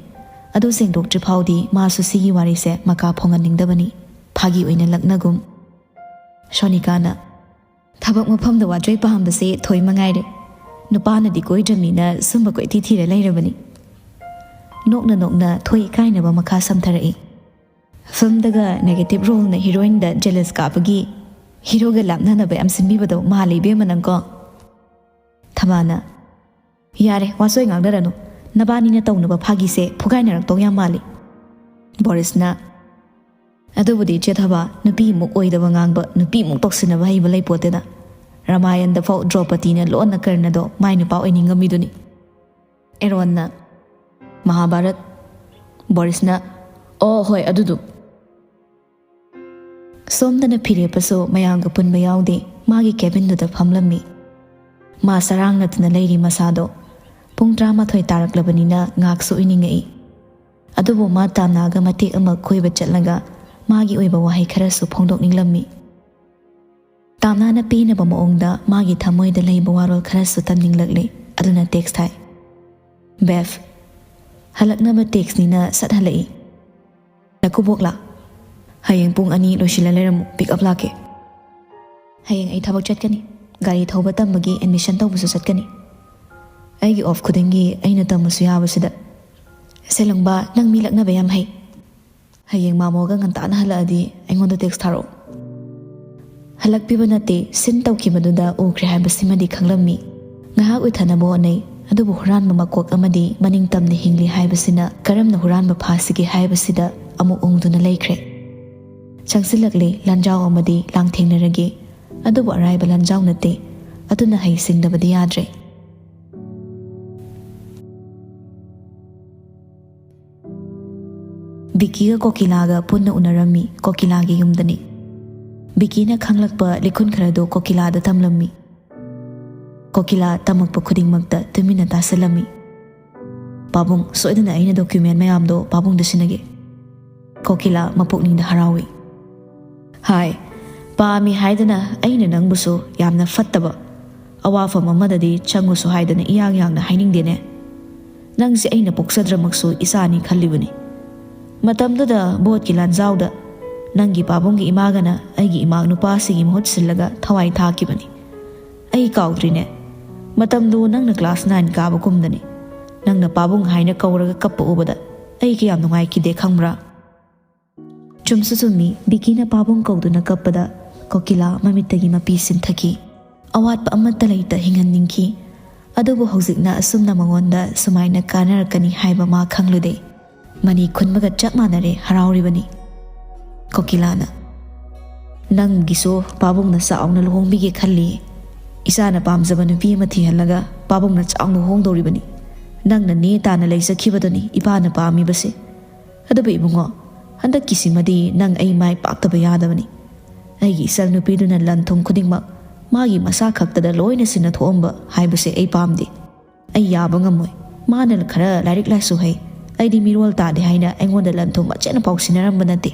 ꯑꯗꯨ ꯁꯦꯡꯗꯣꯛꯇ꯭ꯔꯤ ꯐꯥꯎꯗꯤ ꯃꯥꯁꯨ ꯁꯤꯒꯤ ꯋꯥꯔꯤꯁꯦ ꯃꯀꯥ ꯐꯣꯡꯍꯟꯅꯤꯡꯗꯕꯅꯤ꯫ ꯐꯥꯒꯤ ꯑꯣꯏꯅ ꯂꯛꯅꯒꯨꯝ꯫ ꯁꯣꯅꯤꯀꯥꯅ, "ꯊꯕꯛ ꯃꯐꯝꯗ ꯋꯥꯆꯣꯏ ꯄꯥꯝꯕꯁꯦ ꯊꯣꯏ ꯃꯉꯥꯏꯔꯦ꯫ ꯅꯨꯄꯥꯅꯗꯤ ꯀꯣꯏꯗ꯭ꯔꯕꯅꯤꯅ ꯁꯨꯝꯕ ꯀꯣꯏꯊꯤ ꯊꯤꯔ ꯂꯩꯔꯕꯅꯤ"꯫ ꯅꯣꯛꯅ ꯅꯣꯛꯅ ꯊꯣꯏ ꯏꯀꯥꯏꯅꯕ ꯃꯈꯥ ꯁꯝꯊꯔꯛꯏ꯫ ꯐꯤꯜꯝꯗꯒ ꯅꯦꯒꯦꯇꯤꯚ ꯔꯣꯜꯅ ꯍꯤꯔꯣꯏꯟꯗ ꯖꯦꯂꯁ ꯀꯥꯕꯒꯤ ꯍꯤꯔꯣꯒ ꯂꯥꯞꯅꯅꯕ ꯌꯥꯝ ꯁꯤꯟꯕꯤꯕꯗꯣ ꯃꯥꯜꯂꯦ ꯏꯕꯦꯝꯃ ꯅꯪꯀꯣ꯫ ꯊꯕꯥꯅ, "ꯌꯥꯔꯦ, ꯋꯥꯆꯣꯏ ꯉꯥꯡꯅꯔꯅꯨ꯫ ꯅꯕꯥꯅꯤꯅ ꯇꯧꯅꯕ ꯐꯥꯒꯤꯁꯦ ꯐꯨꯒꯥꯏꯅꯔꯛꯇꯧ ꯌꯥꯝ ꯃꯥꯜꯂꯤ"꯫ ꯕꯣꯔꯤꯁꯅ, "ꯑꯗꯨꯕꯨꯗꯤ ꯏꯆꯦ ꯊꯕꯥ, ꯅꯨꯄꯤꯃꯨꯛ ꯑꯣꯏꯗꯕ ꯉꯥꯡꯕ, ꯅꯨꯄꯤꯃꯨꯛ ꯇꯧꯁꯤꯟꯅꯕ ꯍꯩꯕ ꯂꯩꯄꯣꯠꯇꯦꯗ꯫ ꯔꯥꯃꯥꯌꯟꯗꯐꯥꯎ ꯗ꯭ꯔꯧꯄꯗꯤꯅ ꯂꯣꯟꯅ ꯀꯔꯅꯗꯣ ꯃꯥꯏ ꯅꯨꯄꯥ ꯑꯣꯏꯅꯤꯡꯉꯝꯃꯤꯗꯨꯅꯤ"꯫ ꯑꯦꯔꯣꯟꯅ, "ꯃꯍꯥꯚꯥꯔꯠ"꯫ ꯕꯣꯔꯤꯁꯅ, "ꯑꯣ ꯍꯣꯏ, ꯑꯗꯨꯗꯨ"꯫ ꯁꯣꯝꯗꯅ ꯐꯤꯔꯦꯞꯄꯁꯨ ꯃꯌꯥꯝꯒ ꯄꯨꯟꯕ ꯌꯥꯎꯗꯦ, ꯃꯥꯒꯤ ꯀꯦꯕꯤꯟꯗꯨꯗ ꯐꯝꯂꯝꯃꯤ꯫ ꯃꯥ ꯆꯔꯥꯡꯅꯗꯅ ꯂꯩꯔꯤ ꯃꯁꯥꯗꯣ꯫ ꯄꯨꯡ ꯇꯔꯥꯃꯥꯊꯣꯏ ꯇꯥꯔꯛꯂꯕꯅꯤꯅ ꯉꯥꯏꯍꯥꯛꯁꯨ ꯎꯏꯅꯤꯡꯉꯛꯏ꯫ ꯑꯗꯨꯕꯨ ꯃꯥ ꯇꯥꯝꯅꯥꯒ ꯃꯇꯦꯛ ꯑꯃ ꯀꯣꯏꯕ ꯆꯠꯂꯒ ꯃꯥꯒꯤ ꯑꯣꯏꯕ ꯋꯥꯍꯩ ꯈꯔꯁꯨ ꯐꯣꯡꯗꯣꯛꯅꯤꯡꯂꯝꯃꯤ꯫ ꯇꯥꯝꯅꯥꯅ ꯄꯦꯟꯅꯕ ꯃꯑꯣꯡꯗ ꯃꯥꯒꯤ ꯊꯃꯣꯏꯗ ꯂꯩꯕ ꯋꯥꯔꯣꯜ ꯈꯔꯁꯨ ꯇꯝꯅꯤꯡꯂꯛꯂꯦ꯫ ꯑꯗꯨꯅ ꯇꯦꯛꯁ ꯊꯥꯏ, "ꯕꯦꯐ"꯫ ꯍꯜꯂꯛꯅꯕ ꯇꯦꯛꯁꯅꯤꯅ ꯁꯠ ꯍꯜꯂꯛꯏ꯫ "ꯅꯀꯨꯕꯣꯛꯂꯥ? ꯍꯌꯦꯡ ꯄꯨꯡ ꯑꯅꯤ ꯂꯣꯏꯁꯤꯜꯂ ꯂꯩꯔꯝꯃꯨ, ꯄꯤꯛ ꯑꯞ ꯂꯥꯛꯀꯦ"꯫ "ꯍꯌꯦꯡ ꯑꯩ ꯊꯕꯛ ꯆꯠꯀꯅꯤ, ꯒꯥꯔꯤ ꯊꯧꯕ ꯇꯝꯕꯒꯤ ꯑꯦꯗꯃꯤꯁꯟ ꯇꯧꯕꯁꯨ ꯆꯠꯀꯅꯤ꯫ ꯑꯩꯒꯤ ꯑꯣꯐ ꯈꯨꯗꯤꯡꯒꯤ ꯑꯩꯅ ꯇꯝꯃꯁꯨ ꯌꯥꯕꯁꯤꯗ꯫ ꯁꯦꯂꯪꯕ, ꯅꯪ ꯃꯤ ꯂꯛꯅꯕ ꯌꯥꯝ ꯍꯩ꯫ ꯍꯌꯦꯡ ꯃꯥꯃꯣꯒ ꯉꯟꯇꯥꯅ ꯍꯜꯂꯛꯑꯗꯤ ꯑꯩꯉꯣꯟꯗ ꯇꯦꯛꯁ ꯊꯥꯔꯛꯑꯣ"꯫ ꯍꯜꯂꯛꯄꯤꯕ ꯅꯠꯇꯦ, ꯁꯤꯟ ꯇꯧꯈꯤꯕꯗꯨꯗ ꯎꯈ꯭ꯔꯦ ꯍꯥꯏꯕꯁꯤꯃꯗꯤ ꯈꯪꯂꯝꯃꯤ꯫ ꯉꯥꯏꯍꯥꯛ ꯎꯏꯊꯅꯕ ꯍꯣꯠꯅꯩ, ꯑꯗꯨꯕꯨ ꯍꯨꯔꯥꯟꯕ ꯃꯀꯣꯛ ꯑꯃꯗꯤ ꯃꯅꯤꯡ ꯇꯝꯅ ꯍꯤꯡꯂꯤ ꯍꯥꯏꯕꯁꯤꯅ ꯀꯔꯝꯅ ꯍꯨꯔꯥꯟꯕ ꯐꯥꯁꯤꯒꯦ ꯍꯥꯏꯕꯁꯤꯗ ꯑꯃꯨꯛ ꯎꯪꯗꯨꯅ ꯂꯩꯈ꯭ꯔꯦ꯫ ꯆꯪꯁꯤꯜꯂꯛꯂꯦ, ꯂꯥꯟꯖꯥꯎ ꯑꯃꯗꯤ ꯂꯥꯡꯊꯦꯡꯅꯔꯒꯦ꯫ ꯑꯗꯨꯕꯨ ꯑꯔꯥꯏꯕ ꯂꯥꯟꯖꯥꯎ ꯅꯠꯇꯦ, ꯑꯗꯨꯅ ꯍꯩ ꯁꯤꯡꯗꯕꯗꯤ ꯌꯥꯗ꯭ꯔꯦ꯫ ꯕꯤꯀꯤꯒ ꯀꯣꯀꯤꯂꯥꯒ ꯄꯨꯟꯅ ꯎꯅꯔꯝꯃꯤ, ꯀꯣꯀꯤꯂꯥꯒꯤ ꯌꯨꯝꯗꯅꯤ꯫ ꯕꯤꯀꯤꯅ ꯈꯪꯂꯛꯄ ꯂꯤꯈꯨꯟ ꯈꯔꯗꯨ ꯀꯣꯀꯤꯂꯥꯗ ꯇꯝꯂꯝꯃꯤ꯫ ꯀꯣꯀꯤꯂꯥ ꯇꯝꯃꯛꯄ ꯈꯨꯗꯤꯡꯃꯛꯇ ꯇꯨꯃꯤꯟꯅ ꯇꯥꯁꯤꯜꯂꯝꯃꯤ꯫ "ꯄꯥꯕꯨꯡ, ꯁꯣꯏꯗꯅ ꯑꯩꯅ ꯗꯣꯀ꯭ꯌꯨꯃꯦꯟ ꯃꯌꯥꯝꯗꯣ ꯄꯥꯕꯨꯡꯗ ꯁꯤꯟꯅꯒꯦ"꯫ ꯀꯣꯀꯤꯂꯥ ꯃꯄꯨꯛꯅꯤꯡꯗ ꯍꯔꯥꯎꯏ꯫ "ꯍꯥꯏ, ꯄꯥꯝꯃꯤ ꯍꯥꯏꯗꯅ ꯑꯩꯅ ꯅꯪꯕꯨꯁꯨ ꯌꯥꯝꯅ ꯐꯠꯇꯕ, ꯑꯋꯥꯐꯝ ꯑꯃꯗꯗꯤ ꯆꯪꯉꯨꯁꯨ ꯍꯥꯏꯗꯅ ꯏꯌꯥꯡ ꯌꯥꯡꯅ ꯍꯥꯏꯅꯤꯡꯗꯦꯅꯦ꯫ ꯅꯪꯁꯦ ꯑꯩꯅ ꯄꯣꯛꯆꯗ꯭ꯔꯃꯛꯁꯨ ꯏꯆꯥꯅꯤ ꯈꯜꯂꯤꯕꯅꯤ꯫ ꯃꯇꯝꯗꯨꯗ ꯚꯣꯠꯀꯤ ꯂꯥꯟꯖꯥꯎꯗ ꯅꯪꯒꯤ ꯄꯥꯕꯨꯡꯒꯤ ꯏꯃꯥꯒꯅ ꯑꯩꯒꯤ ꯏꯃꯥ ꯅꯨꯄꯥꯁꯤꯒꯤ ꯃꯍꯨꯠ ꯁꯤꯜꯂꯒ ꯊꯋꯥꯏ ꯊꯥꯈꯤꯕꯅꯤ꯫ ꯑꯩ ꯀꯥꯎꯗ꯭ꯔꯤꯅꯦ꯫ ꯃꯇꯝꯗꯨ ꯅꯪꯅ ꯀ꯭ꯂꯥꯁ ꯅꯥꯏꯟ ꯀꯥꯕ ꯀꯨꯝꯗꯅꯤ꯫ ꯅꯪꯅ ꯄꯥꯕꯨꯡ ꯍꯥꯏꯅ ꯀꯧꯔꯒ ꯀꯞꯄ ꯎꯕꯗ ꯑꯩ ꯀꯌꯥꯝ ꯅꯨꯡꯉꯥꯏꯈꯤꯗꯦ ꯈꯪꯕ꯭ꯔꯥ? ꯆꯨꯝꯁꯨ ꯆꯨꯝꯃꯤ, ꯕꯤꯀꯤꯅ ꯄꯥꯕꯨꯡ ꯀꯧꯗꯨꯅ ꯀꯞꯄꯗ ꯀꯣꯀꯤꯂꯥ ꯃꯃꯤꯠꯇꯒꯤ ꯃꯄꯤ ꯁꯤꯟꯊꯈꯤ꯫ ꯑꯋꯥꯠꯄ ꯑꯃꯠꯇ ꯂꯩꯇ ꯍꯤꯡꯍꯟꯅꯤꯡꯈꯤ꯫ ꯑꯗꯨꯕꯨ ꯍꯧꯖꯤꯛꯅ ꯑꯁꯨꯝꯅ ꯃꯉꯣꯟꯗ ꯁꯨꯃꯥꯏꯅ ꯀꯥꯟꯅꯔꯛꯀꯅꯤ ꯍꯥꯏꯕ ꯃꯥ ꯈꯪꯂꯨꯗꯦ꯫ ꯃꯅꯤ ꯈꯨꯟꯕꯒ ꯆꯞ ꯃꯥꯟꯅꯔꯦ ꯍꯔꯥꯎꯔꯤꯕꯅꯤ꯫ ꯀꯣꯀꯤꯂꯥꯅ, "ꯅꯪꯒꯤꯁꯨ ꯄꯥꯕꯨꯡꯅ ꯆꯥꯎꯅ ꯂꯨꯍꯣꯡꯕꯤꯒꯦ ꯈꯜꯂꯤ꯫ ꯏꯆꯥꯅ ꯄꯥꯝꯖꯕ ꯅꯨꯄꯤ ꯑꯃ ꯊꯤꯍꯜꯂꯒ ꯄꯥꯕꯨꯡꯅ ꯆꯥꯎꯅ ꯍꯣꯡꯗꯧꯔꯤꯕꯅꯤ꯫ ꯅꯪꯅ ꯅꯦ ꯇꯥꯅ ꯂꯩꯖꯈꯤꯕꯗꯨꯅꯤ ꯏꯄꯥꯅ ꯄꯥꯝꯃꯤꯕꯁꯦ꯫ ꯑꯗꯨꯕꯨ ꯏꯕꯨꯡꯉꯣ, ꯍꯟꯗꯛꯀꯤꯁꯤꯃꯗꯤ ꯅꯪ ꯑꯩ ꯃꯥꯏ ꯄꯥꯛꯇꯕ ꯌꯥꯗꯕꯅꯤ꯫ ꯑꯩꯒꯤ ꯏꯆꯜ ꯅꯨꯄꯤꯗꯨꯅ ꯂꯟ ꯊꯨꯝ ꯈꯨꯗꯤꯡꯃꯛ ꯃꯥꯒꯤ ꯃꯁꯥ ꯈꯛꯇꯗ ꯂꯣꯏꯅ ꯁꯤꯟꯅꯊꯣꯛꯑꯝꯕ ꯍꯥꯏꯕꯁꯦ ꯑꯩ ꯄꯥꯝꯗꯦ꯫ ꯑꯩ ꯌꯥꯕ ꯉꯝꯃꯣꯏ꯫ ꯃꯥꯅ ꯈꯔ ꯂꯥꯏꯔꯤꯛ ꯂꯥꯏꯁꯨ ꯍꯩ, ꯑꯩꯗꯤ ꯃꯤꯔꯣꯜ ꯇꯥꯗꯦ ꯍꯥꯏꯅ ꯑꯩꯉꯣꯟꯗ ꯂꯟ ꯊꯨꯝ ꯃꯆꯦꯠ ꯑꯃꯐꯥꯎ ꯁꯤꯟꯅꯔꯝꯕ ꯅꯠꯇꯦ꯫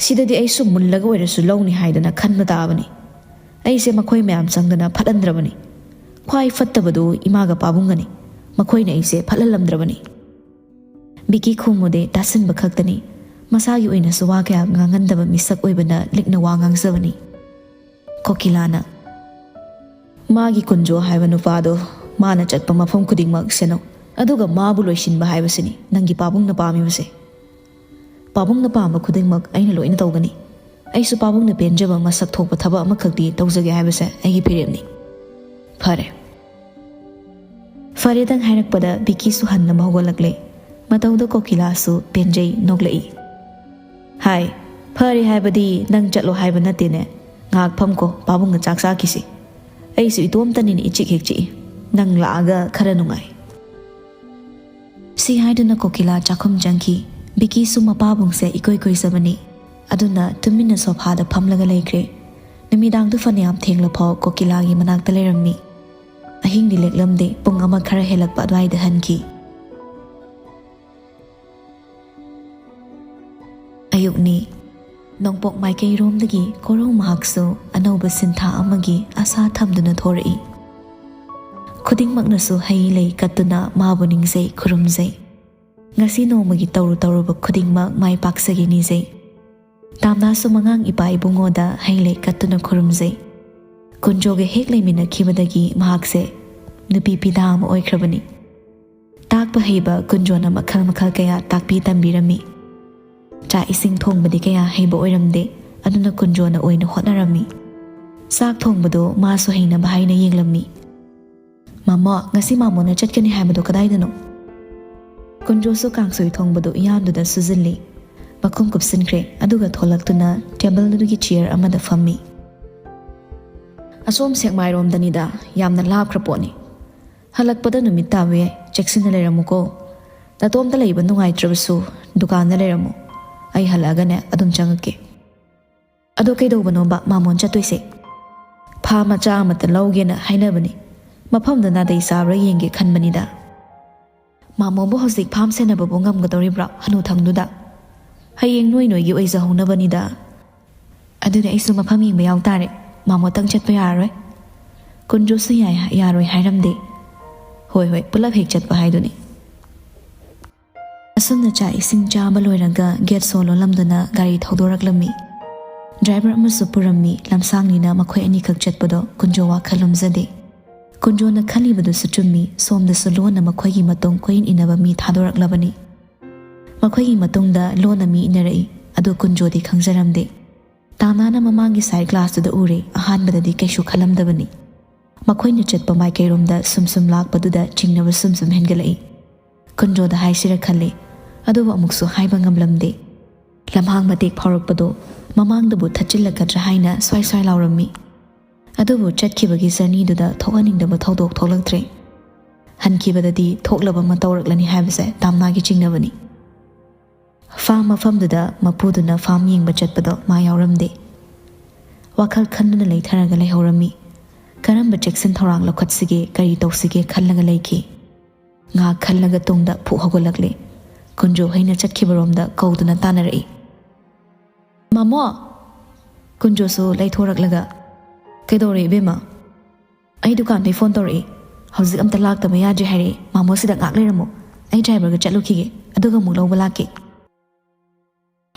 ꯁꯤꯗꯗꯤ ꯑꯩꯁꯨ ꯃꯨꯜꯂꯒ ꯑꯣꯏꯔꯁꯨ ꯂꯧꯅꯤ ꯍꯥꯏꯗꯅ ꯈꯟꯕ ꯇꯥꯕꯅꯤ꯫ ꯑꯩꯁꯦ ꯃꯈꯣꯏ ꯃꯌꯥꯝ ꯆꯪꯗꯅ ꯐꯠꯍꯟꯗ꯭ꯔꯕꯅꯤ꯫ ꯈ꯭ꯋꯥꯏ ꯐꯠꯇꯕꯗꯨ ꯏꯃꯥꯒ ꯄꯥꯕꯨꯡꯒꯅꯤ꯫ ꯃꯈꯣꯏꯅ ꯑꯩꯁꯦ ꯐꯠꯍꯜꯂꯝꯗ꯭ꯔꯕꯅꯤ꯫" ꯕꯤꯀꯤ ꯈꯨꯝꯃꯨꯗꯦ, ꯇꯥꯁꯤꯟꯕ ꯈꯛꯇꯅꯤ꯫ ꯃꯁꯥꯒꯤ ꯑꯣꯏꯅꯁꯨ ꯋꯥ ꯀꯌꯥ ꯉꯥꯡꯍꯟꯗꯕ ꯃꯤꯁꯛ ꯑꯣꯏꯕꯅ ꯂꯤꯛꯅ ꯋꯥ ꯉꯥꯡꯖꯕꯅꯤ꯫ ꯀꯣꯀꯤꯂꯥꯅ, "ꯃꯥꯒꯤ ꯀꯨꯟꯖꯣ ꯍꯥꯏꯕ ꯅꯨꯄꯥꯗꯣ ꯃꯥꯅ ꯆꯠꯄ ꯃꯐꯝ ꯈꯨꯗꯤꯡꯃꯛ ꯁꯦꯟꯅꯧ, ꯑꯗꯨꯒ ꯃꯥꯕꯨ ꯂꯣꯏꯁꯤꯟꯕ ꯍꯥꯏꯕꯁꯤꯅꯤ ꯅꯪꯒꯤ ꯄꯥꯕꯨꯡꯅ ꯄꯥꯝꯃꯤꯕꯁꯦ꯫ ꯄꯥꯕꯨꯡꯅ ꯄꯥꯝꯕ ꯈꯨꯗꯤꯡꯃꯛ ꯑꯩꯅ ꯂꯣꯏꯅ ꯇꯧꯒꯅꯤ꯫ ꯑꯩꯁꯨ ꯄꯥꯕꯨꯡꯅ ꯄꯦꯟꯖꯕ ꯃꯁꯛ ꯊꯣꯛꯄ ꯊꯕꯛ ꯑꯃꯈꯛꯇꯤ ꯇꯧꯖꯒꯦ ꯍꯥꯏꯕꯁꯦ ꯑꯩꯒꯤ ꯐꯤꯔꯦꯞꯅꯤ꯫" "ꯐꯔꯦ꯫" ꯐꯔꯦꯗꯪ ꯍꯥꯏꯔꯛꯄꯗ ꯕꯤꯀꯤꯁꯨ ꯍꯟꯅꯕ ꯍꯧꯒꯠꯂꯛꯂꯦ꯫ ꯃꯇꯧꯗ ꯀꯣꯀꯤꯂꯥꯁꯨ ꯄꯦꯟꯖꯩ, ꯅꯣꯛꯂꯛꯏ꯫ "ꯍꯥꯏ, ꯐꯔꯦ ꯍꯥꯏꯕꯗꯤ ꯅꯪ ꯆꯠꯂꯣ ꯍꯥꯏꯕ ꯅꯠꯇꯦꯅꯦ꯫ ꯉꯥꯏꯍꯥꯛ ꯐꯝꯀꯣ, ꯄꯥꯕꯨꯡꯒ ꯆꯥꯛ ꯆꯥꯈꯤꯁꯤ꯫ ꯑꯩꯁꯨ ꯏꯇꯣꯝꯇꯅꯤꯅ ꯏꯆꯤꯛ ꯍꯦꯛ ꯆꯤꯛꯏ꯫ ꯅꯪ ꯂꯥꯛꯑꯒ ꯈꯔ ꯅꯨꯡꯉꯥꯏ꯫" ꯁꯤ ꯍꯥꯏꯗꯨꯅ ꯀꯣꯀꯤꯂꯥ ꯆꯥꯛꯈꯨꯝ ꯆꯪꯈꯤ꯫ ꯕꯤꯀꯤꯁꯨ ꯃꯄꯥꯕꯨꯡꯁꯦ ꯏꯀꯣꯏ ꯀꯣꯏꯖꯕꯅꯤ꯫ ꯑꯗꯨꯅ ꯇꯨꯃꯤꯟꯅ ꯁꯣꯐꯥꯗ ꯐꯝꯂꯒ ꯂꯩꯈ꯭ꯔꯦ꯫ ꯅꯨꯃꯤꯗꯥꯡꯗꯨ ꯐꯅꯌꯥꯝ ꯊꯦꯡꯂꯐꯥꯎ ꯀꯣꯀꯤꯂꯥꯒꯤ ꯃꯅꯥꯛꯇ ꯂꯩꯔꯝꯃꯤ꯫ ꯑꯍꯤꯡꯗꯤ ꯂꯦꯛꯂꯝꯗꯦ, ꯄꯨꯡ ꯑꯃ ꯈꯔ ꯍꯦꯜꯂꯛꯄ ꯑꯗꯨꯋꯥꯏꯗ ꯍꯟꯈꯤ꯫ ꯑꯌꯨꯛꯅꯤ꯫ ꯅꯣꯡꯄꯣꯛ ꯃꯥꯏꯀꯩꯔꯣꯝꯗꯒꯤ ꯀꯣꯔꯧ ꯃꯍꯥꯛꯁꯨ ꯑꯅꯧꯕ ꯁꯤꯟꯊꯥ ꯑꯃꯒꯤ ꯑꯁꯥ ꯊꯝꯗꯨꯅ ꯊꯣꯔꯛꯏ꯫ ꯈꯨꯗꯤꯡꯃꯛꯅꯁꯨ ꯍꯩ ꯂꯩ ꯀꯠꯇꯨꯅ ꯃꯥꯕꯨ ꯅꯤꯡꯖꯩ, ꯈꯨꯔꯨꯝꯖꯩ꯫ ꯉꯁꯤ ꯅꯣꯡꯃꯒꯤ ꯇꯧꯔꯨ ꯇꯧꯔꯨꯕ ꯈꯨꯗꯤꯡꯃꯛ ꯃꯥꯏ ꯄꯥꯛꯆꯒꯦ ꯅꯤꯖꯩ꯫ ꯇꯥꯝꯅꯥꯁꯨ ꯃꯉꯥꯡ ꯏꯄꯥ ꯏꯕꯨꯡꯉꯣꯗ ꯍꯩ ꯂꯩ ꯀꯠꯇꯨꯅ ꯈꯨꯔꯨꯝꯖꯩ꯫ ꯀꯨꯟꯖꯣꯒ ꯍꯦꯛ ꯂꯩꯃꯤꯟꯅꯈꯤꯕꯗꯒꯤ ꯃꯍꯥꯛꯁꯦ ꯅꯨꯄꯤ ꯐꯤꯗꯥ ꯑꯃ ꯑꯣꯏꯈ꯭ꯔꯕꯅꯤ꯫ ꯇꯥꯛꯄ ꯍꯩꯕ ꯀꯨꯟꯖꯣꯅ ꯃꯈꯜ ꯃꯈꯜ ꯀꯌꯥ ꯇꯥꯛꯄꯤ ꯇꯝꯕꯤꯔꯝꯃꯤ꯫ ꯆꯥꯛ ꯏꯁꯤꯡ ꯊꯣꯡꯕꯗꯤ ꯀꯌꯥ ꯍꯩꯕ ꯑꯣꯏꯔꯝꯗꯦ, ꯑꯗꯨꯅ ꯀꯨꯟꯖꯣꯅ ꯑꯣꯏꯅ ꯍꯣꯠꯅꯔꯝꯃꯤ꯫ ꯆꯥꯛ ꯊꯣꯡꯕꯗꯣ ꯃꯥꯁꯨ ꯍꯩꯅꯕ ꯍꯥꯏꯅ ꯌꯦꯡꯂꯝꯃꯤ꯫ "ꯃꯥꯃꯣ, ꯉꯁꯤ ꯃꯥꯃꯣꯅ ꯆꯠꯀꯅꯤ ꯍꯥꯏꯕꯗꯣ ꯀꯗꯥꯏꯗꯅꯣ?" ꯀꯨꯟꯖꯣꯁꯨ ꯀꯥꯡꯁꯣꯏ ꯊꯣꯡꯕꯗꯨ ꯏꯌꯥꯟꯗꯨꯗ ꯁꯨꯖꯤꯜꯂꯤ꯫ ꯃꯈꯨꯝ ꯀꯨꯞꯁꯤꯟꯈ꯭ꯔꯦ, ꯑꯗꯨꯒ ꯊꯣꯛꯂꯛꯇꯨꯅ ꯇꯦꯕꯜ ꯑꯗꯨꯒꯤ ꯆꯤꯌꯔ ꯑꯃꯗ ꯐꯝꯃꯤ꯫ "ꯑꯁꯣꯝ ꯁꯦꯛꯃꯥꯏꯔꯣꯝꯗꯅꯤꯗ, ꯌꯥꯝꯅ ꯂꯥꯞꯈ꯭ꯔ ꯄꯣꯠꯅꯤ꯫ ꯍꯜꯂꯛꯄꯗ ꯅꯨꯃꯤꯠ ꯇꯥꯕ ꯌꯥꯏ, ꯆꯦꯛꯁꯤꯟꯅ ꯂꯩꯔꯝꯃꯨꯀꯣ꯫ ꯅꯇꯣꯝꯇ ꯂꯩꯕ ꯅꯨꯡꯉꯥꯏꯇ꯭ꯔꯕꯁꯨ ꯗꯨꯀꯥꯟꯗ ꯂꯩꯔꯝꯃꯨ, ꯑꯩ ꯍꯜꯂꯛꯑꯒꯅꯦ ꯑꯗꯨꯝ ꯆꯪꯉꯛꯀꯦ꯫" "ꯑꯗꯣ ꯀꯩꯗꯧꯕꯅꯣꯕ ꯃꯥꯃꯣꯟ ꯆꯠꯇꯣꯏꯁꯦ?" "ꯐꯥꯝ ꯃꯆꯥ ꯑꯃꯇ ꯂꯧꯒꯦꯅ ꯍꯥꯏꯅꯕꯅꯤ꯫ ꯃꯐꯝꯗꯣ ꯅꯥꯇꯩ ꯆꯥꯕ꯭ꯔꯥ ꯌꯦꯡꯒꯦ ꯈꯟꯕꯅꯤꯗ꯫" "ꯃꯥꯃꯣꯕꯨ ꯍꯧꯖꯤꯛ ꯐꯥꯝ ꯁꯦꯟꯅꯕꯕꯨ ꯉꯝꯒꯗꯧꯔꯤꯕ꯭ꯔꯥ ꯍꯅꯨꯊꯪꯗꯨꯗ? ꯍꯌꯦꯡ ꯅꯣꯏ ꯅꯣꯏꯒꯤ ꯑꯣꯏꯖꯍꯧꯅꯕꯅꯤꯗ꯫" "ꯑꯗꯨꯗꯤ ꯑꯩꯁꯨ ꯃꯐꯝ ꯌꯦꯡꯕ ꯌꯥꯎ ꯇꯥꯔꯦ꯫ ꯃꯥꯃꯣꯇꯪ ꯆꯠꯄ ꯌꯥꯔꯔꯣꯏ?" "ꯀꯨꯟꯖꯣꯁꯨ ꯌꯥꯏ, ꯌꯥꯔꯣꯏ ꯍꯥꯏꯔꯝꯗꯦ꯫" "ꯍꯣꯏ, ꯍꯣꯏ, ꯄꯨꯂꯞ ꯍꯦꯛ ꯆꯠꯄ ꯍꯥꯏꯗꯨꯅꯤ꯫" ꯑꯁꯨꯝꯅ ꯆꯥꯛ ꯏꯁꯤꯡ ꯆꯥꯕ ꯂꯣꯏꯔꯒ ꯒꯦꯠ ꯁꯣ ꯂꯣꯜꯂꯝꯗꯨꯅ ꯒꯥꯔꯤ ꯊꯧꯗꯣꯔꯛꯂꯝꯃꯤ꯫ ꯗ꯭ꯔꯥꯏꯚꯔ ꯑꯃꯁꯨ ꯄꯨꯔꯝꯃꯤ꯫ ꯂꯝꯁꯥꯡꯅꯤꯅ ꯃꯈꯣꯏ ꯑꯅꯤꯈꯛ ꯆꯠꯄꯗꯣ ꯀꯨꯟꯖꯣ ꯋꯥꯈꯜ ꯂꯨꯝꯖꯗꯦ꯫ ꯀꯨꯟꯖꯣꯅ ꯈꯜꯂꯤꯕꯗꯨꯁꯨ ꯆꯨꯝꯃꯤ꯫ ꯁꯣꯝꯗꯁꯨ ꯂꯣꯟꯅ ꯃꯈꯣꯏꯒꯤ ꯃꯇꯨꯡ ꯀꯣꯏꯏꯟ ꯏꯟꯅꯕ ꯃꯤ ꯊꯥꯗꯣꯔꯛꯂꯕꯅꯤ꯫ ꯃꯈꯣꯏꯒꯤ ꯃꯇꯨꯡꯗ ꯂꯣꯟꯅ ꯃꯤ ꯏꯟꯅꯔꯛꯏ꯫ ꯑꯗꯨ ꯀꯨꯟꯖꯣꯗꯤ ꯈꯪꯖꯔꯝꯗꯦ꯫ ꯇꯥꯝꯅꯥꯅ ꯃꯃꯥꯡꯒꯤ ꯁꯥꯏꯠ ꯒ꯭ꯂꯥꯁꯇꯨꯗ ꯎꯔꯦ꯫ ꯑꯍꯥꯟꯕꯗꯗꯤ ꯀꯩꯁꯨ ꯈꯜꯂꯝꯗꯕꯅꯤ꯫ ꯃꯈꯣꯏꯅ ꯆꯠꯄ ꯃꯥꯏꯀꯩꯔꯣꯝꯗ ꯁꯨꯝ ꯁꯨꯝ ꯂꯥꯛꯄꯗꯨꯗ ꯆꯤꯡꯅꯕ ꯁꯨꯝ ꯁꯨꯝ ꯍꯦꯟꯒꯠꯂꯛꯏ꯫ ꯀꯨꯟꯖꯣꯗ ꯍꯥꯏꯁꯤꯔ ꯈꯜꯂꯤ, ꯑꯗꯨꯕꯨ ꯑꯃꯨꯛꯁꯨ ꯍꯥꯏꯕ ꯉꯝꯂꯝꯗꯦ꯫ ꯂꯝꯍꯥꯡ ꯃꯇꯦꯛ ꯐꯥꯎꯔꯛꯄꯗꯣ ꯃꯃꯥꯡꯗꯕꯨ ꯊꯠꯆꯤꯜꯂꯛꯀꯗ꯭ꯔꯥ ꯍꯥꯏꯅ ꯁ꯭ꯋꯥꯏ ꯁ꯭ꯋꯥꯏ ꯂꯥꯎꯔꯝꯃꯤ꯫ ꯑꯗꯨꯕꯨ ꯆꯠꯈꯤꯕꯒꯤ ꯖꯔꯅꯤꯗꯨꯗ ꯊꯣꯛꯍꯟꯅꯤꯡꯗꯕ ꯊꯧꯗꯣꯛ ꯊꯣꯛꯂꯛꯇ꯭ꯔꯦ꯫ ꯍꯟꯈꯤꯕꯗꯗꯤ ꯊꯣꯛꯂꯕ ꯑꯃ ꯇꯧꯔꯛꯂꯅꯤ ꯍꯥꯏꯕꯁꯦ ꯇꯥꯝꯅꯥꯒꯤ ꯆꯤꯡꯅꯕꯅꯤ꯫ ꯐꯥꯝ ꯃꯐꯝꯗꯨꯗ ꯃꯄꯨꯗꯨꯅ ꯐꯥꯝ ꯌꯦꯡꯕ ꯆꯠꯄꯗꯣ ꯃꯥ ꯌꯥꯎꯔꯝꯗꯦ꯫ ꯋꯥꯈꯜ ꯈꯟꯗꯨꯅ ꯂꯩꯊꯔꯒ ꯂꯩꯍꯧꯔꯝꯃꯤ꯫ ꯀꯔꯝꯕ ꯆꯦꯛꯁꯤꯟ ꯊꯧꯔꯥꯡ ꯂꯧꯈꯠꯁꯤꯒꯦ, ꯀꯔꯤ ꯇꯧꯁꯤꯒꯦ ꯈꯜꯂꯒ ꯂꯩꯈꯤ꯫ ꯉꯥꯏꯍꯥꯛ ꯈꯜꯂꯒ ꯇꯨꯡꯗ ꯐꯨꯛ ꯍꯧꯒꯠꯂꯛꯂꯦ꯫ ꯀꯨꯟꯖꯣ ꯍꯣꯏꯅ ꯆꯠꯈꯤꯕꯔꯣꯝꯗ ꯀꯧꯗꯨꯅ ꯇꯥꯟꯅꯔꯛꯏ꯫ "ꯃꯥꯃꯣ!" ꯀꯨꯟꯖꯣꯁꯨ ꯂꯩꯊꯣꯔꯛꯂꯒ, "ꯀꯩꯗꯧꯔꯦ ꯏꯕꯦꯝꯃ?" "ꯑꯩ ꯗꯨꯀꯥꯟꯗꯩ ꯐꯣꯟ ꯇꯧꯔꯛꯏ꯫ "ꯍꯧꯖꯤꯛ ꯑꯝꯇ ꯂꯥꯛꯇꯕ ꯌꯥꯗ꯭ꯔꯦ ꯍꯥꯏꯔꯛꯑꯦ꯫ ꯃꯥꯃꯣ ꯁꯤꯗ ꯉꯥꯛ ꯂꯩꯔꯝꯃꯣ, ꯑꯩ ꯗ꯭ꯔꯥꯏꯚꯔꯒ ꯆꯠꯂꯨꯈꯤꯒꯦ, ꯑꯗꯨꯒ ꯑꯃꯨꯛ ꯂꯧꯕ ꯂꯥꯛꯀꯦ"꯫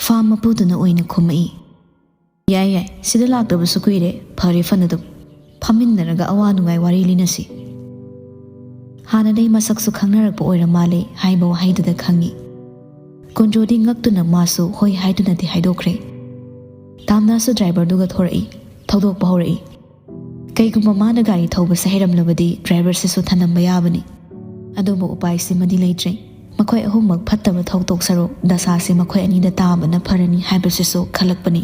ꯐꯥꯝ ꯃꯄꯨꯗꯨꯅ ꯑꯣꯏꯅ ꯈꯨꯝꯃꯛꯏ, "ꯌꯥꯏ ꯌꯥꯏ, ꯁꯤꯗ ꯂꯥꯛꯇꯕꯁꯨ ꯀꯨꯏꯔꯦ, ꯐꯔꯦ ꯐꯅꯗꯨꯝ꯫ ꯐꯝꯃꯤꯟꯅꯔꯒ ꯑꯋꯥ ꯅꯨꯡꯉꯥꯏ ꯋꯥꯔꯤ ꯂꯤꯅꯁꯤ"꯫ ꯍꯥꯟꯅꯗꯩ ꯃꯁꯛꯁꯨ ꯈꯪꯅꯔꯛꯄ ꯑꯣꯏꯔ ꯃꯥꯜꯂꯦ ꯍꯥꯏꯕ ꯋꯥꯍꯩꯗꯨꯗ ꯈꯪꯉꯤ꯫ ꯀꯨꯟꯖꯣꯗꯤ ꯉꯛꯇꯨꯅ ꯃꯥꯁꯨ ꯍꯣꯏ ꯍꯥꯏꯗꯨꯅꯗꯤ ꯍꯥꯏꯗꯣꯛꯈ꯭ꯔꯦ꯫ ꯇꯥꯝꯅꯥꯁꯨ ꯗ꯭ꯔꯥꯏꯚꯔꯗꯨꯒ ꯊꯣꯔꯛꯏ, ꯊꯧꯗꯣꯛꯄ ꯍꯧꯔꯛꯏ꯫ ꯀꯩꯒꯨꯝꯕ ꯃꯥꯅ ꯒꯥꯔꯤ ꯊꯧꯕꯁꯦ ꯍꯩꯔꯝꯂꯕꯗꯤ ꯗ꯭ꯔꯥꯏꯚꯔꯁꯤꯁꯨ ꯊꯅꯝꯕ ꯌꯥꯕꯅꯤ꯫ ꯑꯗꯨꯕꯨ ꯎꯄꯥꯏꯁꯤꯃꯗꯤ ꯂꯩꯇ꯭ꯔꯦ꯫ ꯃꯈꯣꯏ ꯑꯍꯨꯝꯃꯛ ꯐꯠꯇꯕ ꯊꯧꯗꯣꯛ ꯁꯔꯨꯛ ꯗꯁꯥꯁꯤ ꯃꯈꯣꯏ ꯑꯅꯤꯗ ꯇꯥꯕꯅ ꯐꯔꯅꯤ ꯍꯥꯏꯕꯁꯤꯁꯨ ꯈꯜꯂꯛꯄꯅꯤ꯫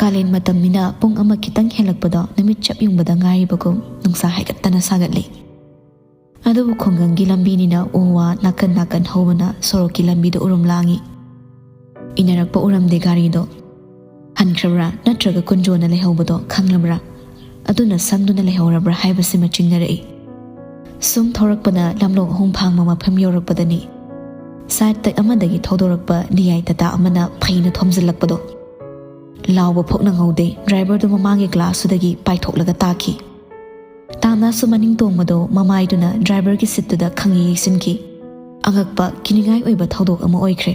ꯀꯥꯂꯦꯟ ꯃꯇꯝꯅꯤꯅ ꯄꯨꯡ ꯑꯃ ꯈꯤꯇꯪ ꯍꯦꯜꯂꯛꯄꯗꯣ ꯅꯨꯃꯤꯠ ꯆꯞ ꯌꯨꯡꯕꯗ ꯉꯥꯏꯔꯤꯕꯒꯨꯝ ꯅꯨꯡꯁꯥ ꯍꯥꯏꯒꯠꯇꯅ ꯁꯥꯒꯠꯂꯤ꯫ ꯑꯗꯨꯕꯨ ꯈꯨꯡꯒꯪꯒꯤ ꯂꯝꯕꯤꯅꯤꯅ ꯎ ꯋꯥ ꯅꯥꯀꯟ ꯅꯥꯀꯟ ꯍꯧꯕꯅ ꯁꯣꯔꯣꯛꯀꯤ ꯂꯝꯕꯤꯗ ꯎꯔꯨꯝ ꯂꯥꯡꯉꯤ꯫ ꯏꯟꯅꯔꯛꯄ ꯎꯔꯝꯗꯦ ꯒꯥꯔꯤꯗꯣ꯫ ꯍꯟꯈ꯭ꯔꯕ꯭ꯔꯥ ꯅꯠꯇ꯭ꯔꯒ ꯀꯨꯟꯖꯣꯅ ꯂꯩꯍꯧꯕꯗꯣ ꯈꯪꯂꯕ꯭ꯔꯥ? ꯑꯗꯨꯅ ꯁꯪꯗꯨꯅ ꯂꯩꯍꯧꯔꯕ꯭ꯔꯥ ꯍꯥꯏꯕꯁꯤꯃ ꯆꯤꯡꯅꯔꯛꯏ꯫ ꯁꯨꯝ ꯊꯧꯔꯛꯄꯅ ꯂꯝꯂꯣꯡ ꯑꯍꯨꯝ ꯐꯥꯡꯕ ꯃꯐꯝ ꯌꯧꯔꯛꯄꯗꯅꯤ ꯁꯥꯏꯠꯇ ꯑꯃꯗꯒꯤ ꯊꯧꯗꯣꯔꯛꯄ ꯗꯤ ꯑꯥꯏ ꯇꯥꯇꯥ ꯑꯃꯅ ꯐꯩꯅ ꯊꯣꯝꯖꯤꯜꯂꯛꯄꯗꯣ꯫ ꯂꯥꯎꯕ ꯐꯥꯎ ꯅꯪꯍꯧꯗꯦ, ꯗ꯭ꯔꯥꯏꯚꯔꯗꯨ ꯃꯃꯥꯡꯒꯤ ꯒ꯭ꯂꯥꯁꯇꯨꯗꯒꯤ ꯄꯥꯏꯊꯣꯛꯂꯒ ꯇꯥꯈꯤ꯫ ꯇꯥꯝꯅꯥꯁꯨ ꯃꯅꯤꯡ ꯇꯣꯡꯕꯗꯣ ꯃꯃꯥꯏꯗꯨꯅ ꯗ꯭ꯔꯥꯏꯚꯔꯒꯤ ꯁꯤꯠꯇꯨꯗ ꯈꯪꯌꯩ ꯌꯩꯁꯤꯟꯈꯤ꯫ ꯑꯉꯛꯄ, ꯀꯤꯅꯤꯡꯉꯥꯏ ꯑꯣꯏꯕ ꯊꯧꯗꯣꯛ ꯑꯃ ꯑꯣꯏꯈ꯭ꯔꯦ꯫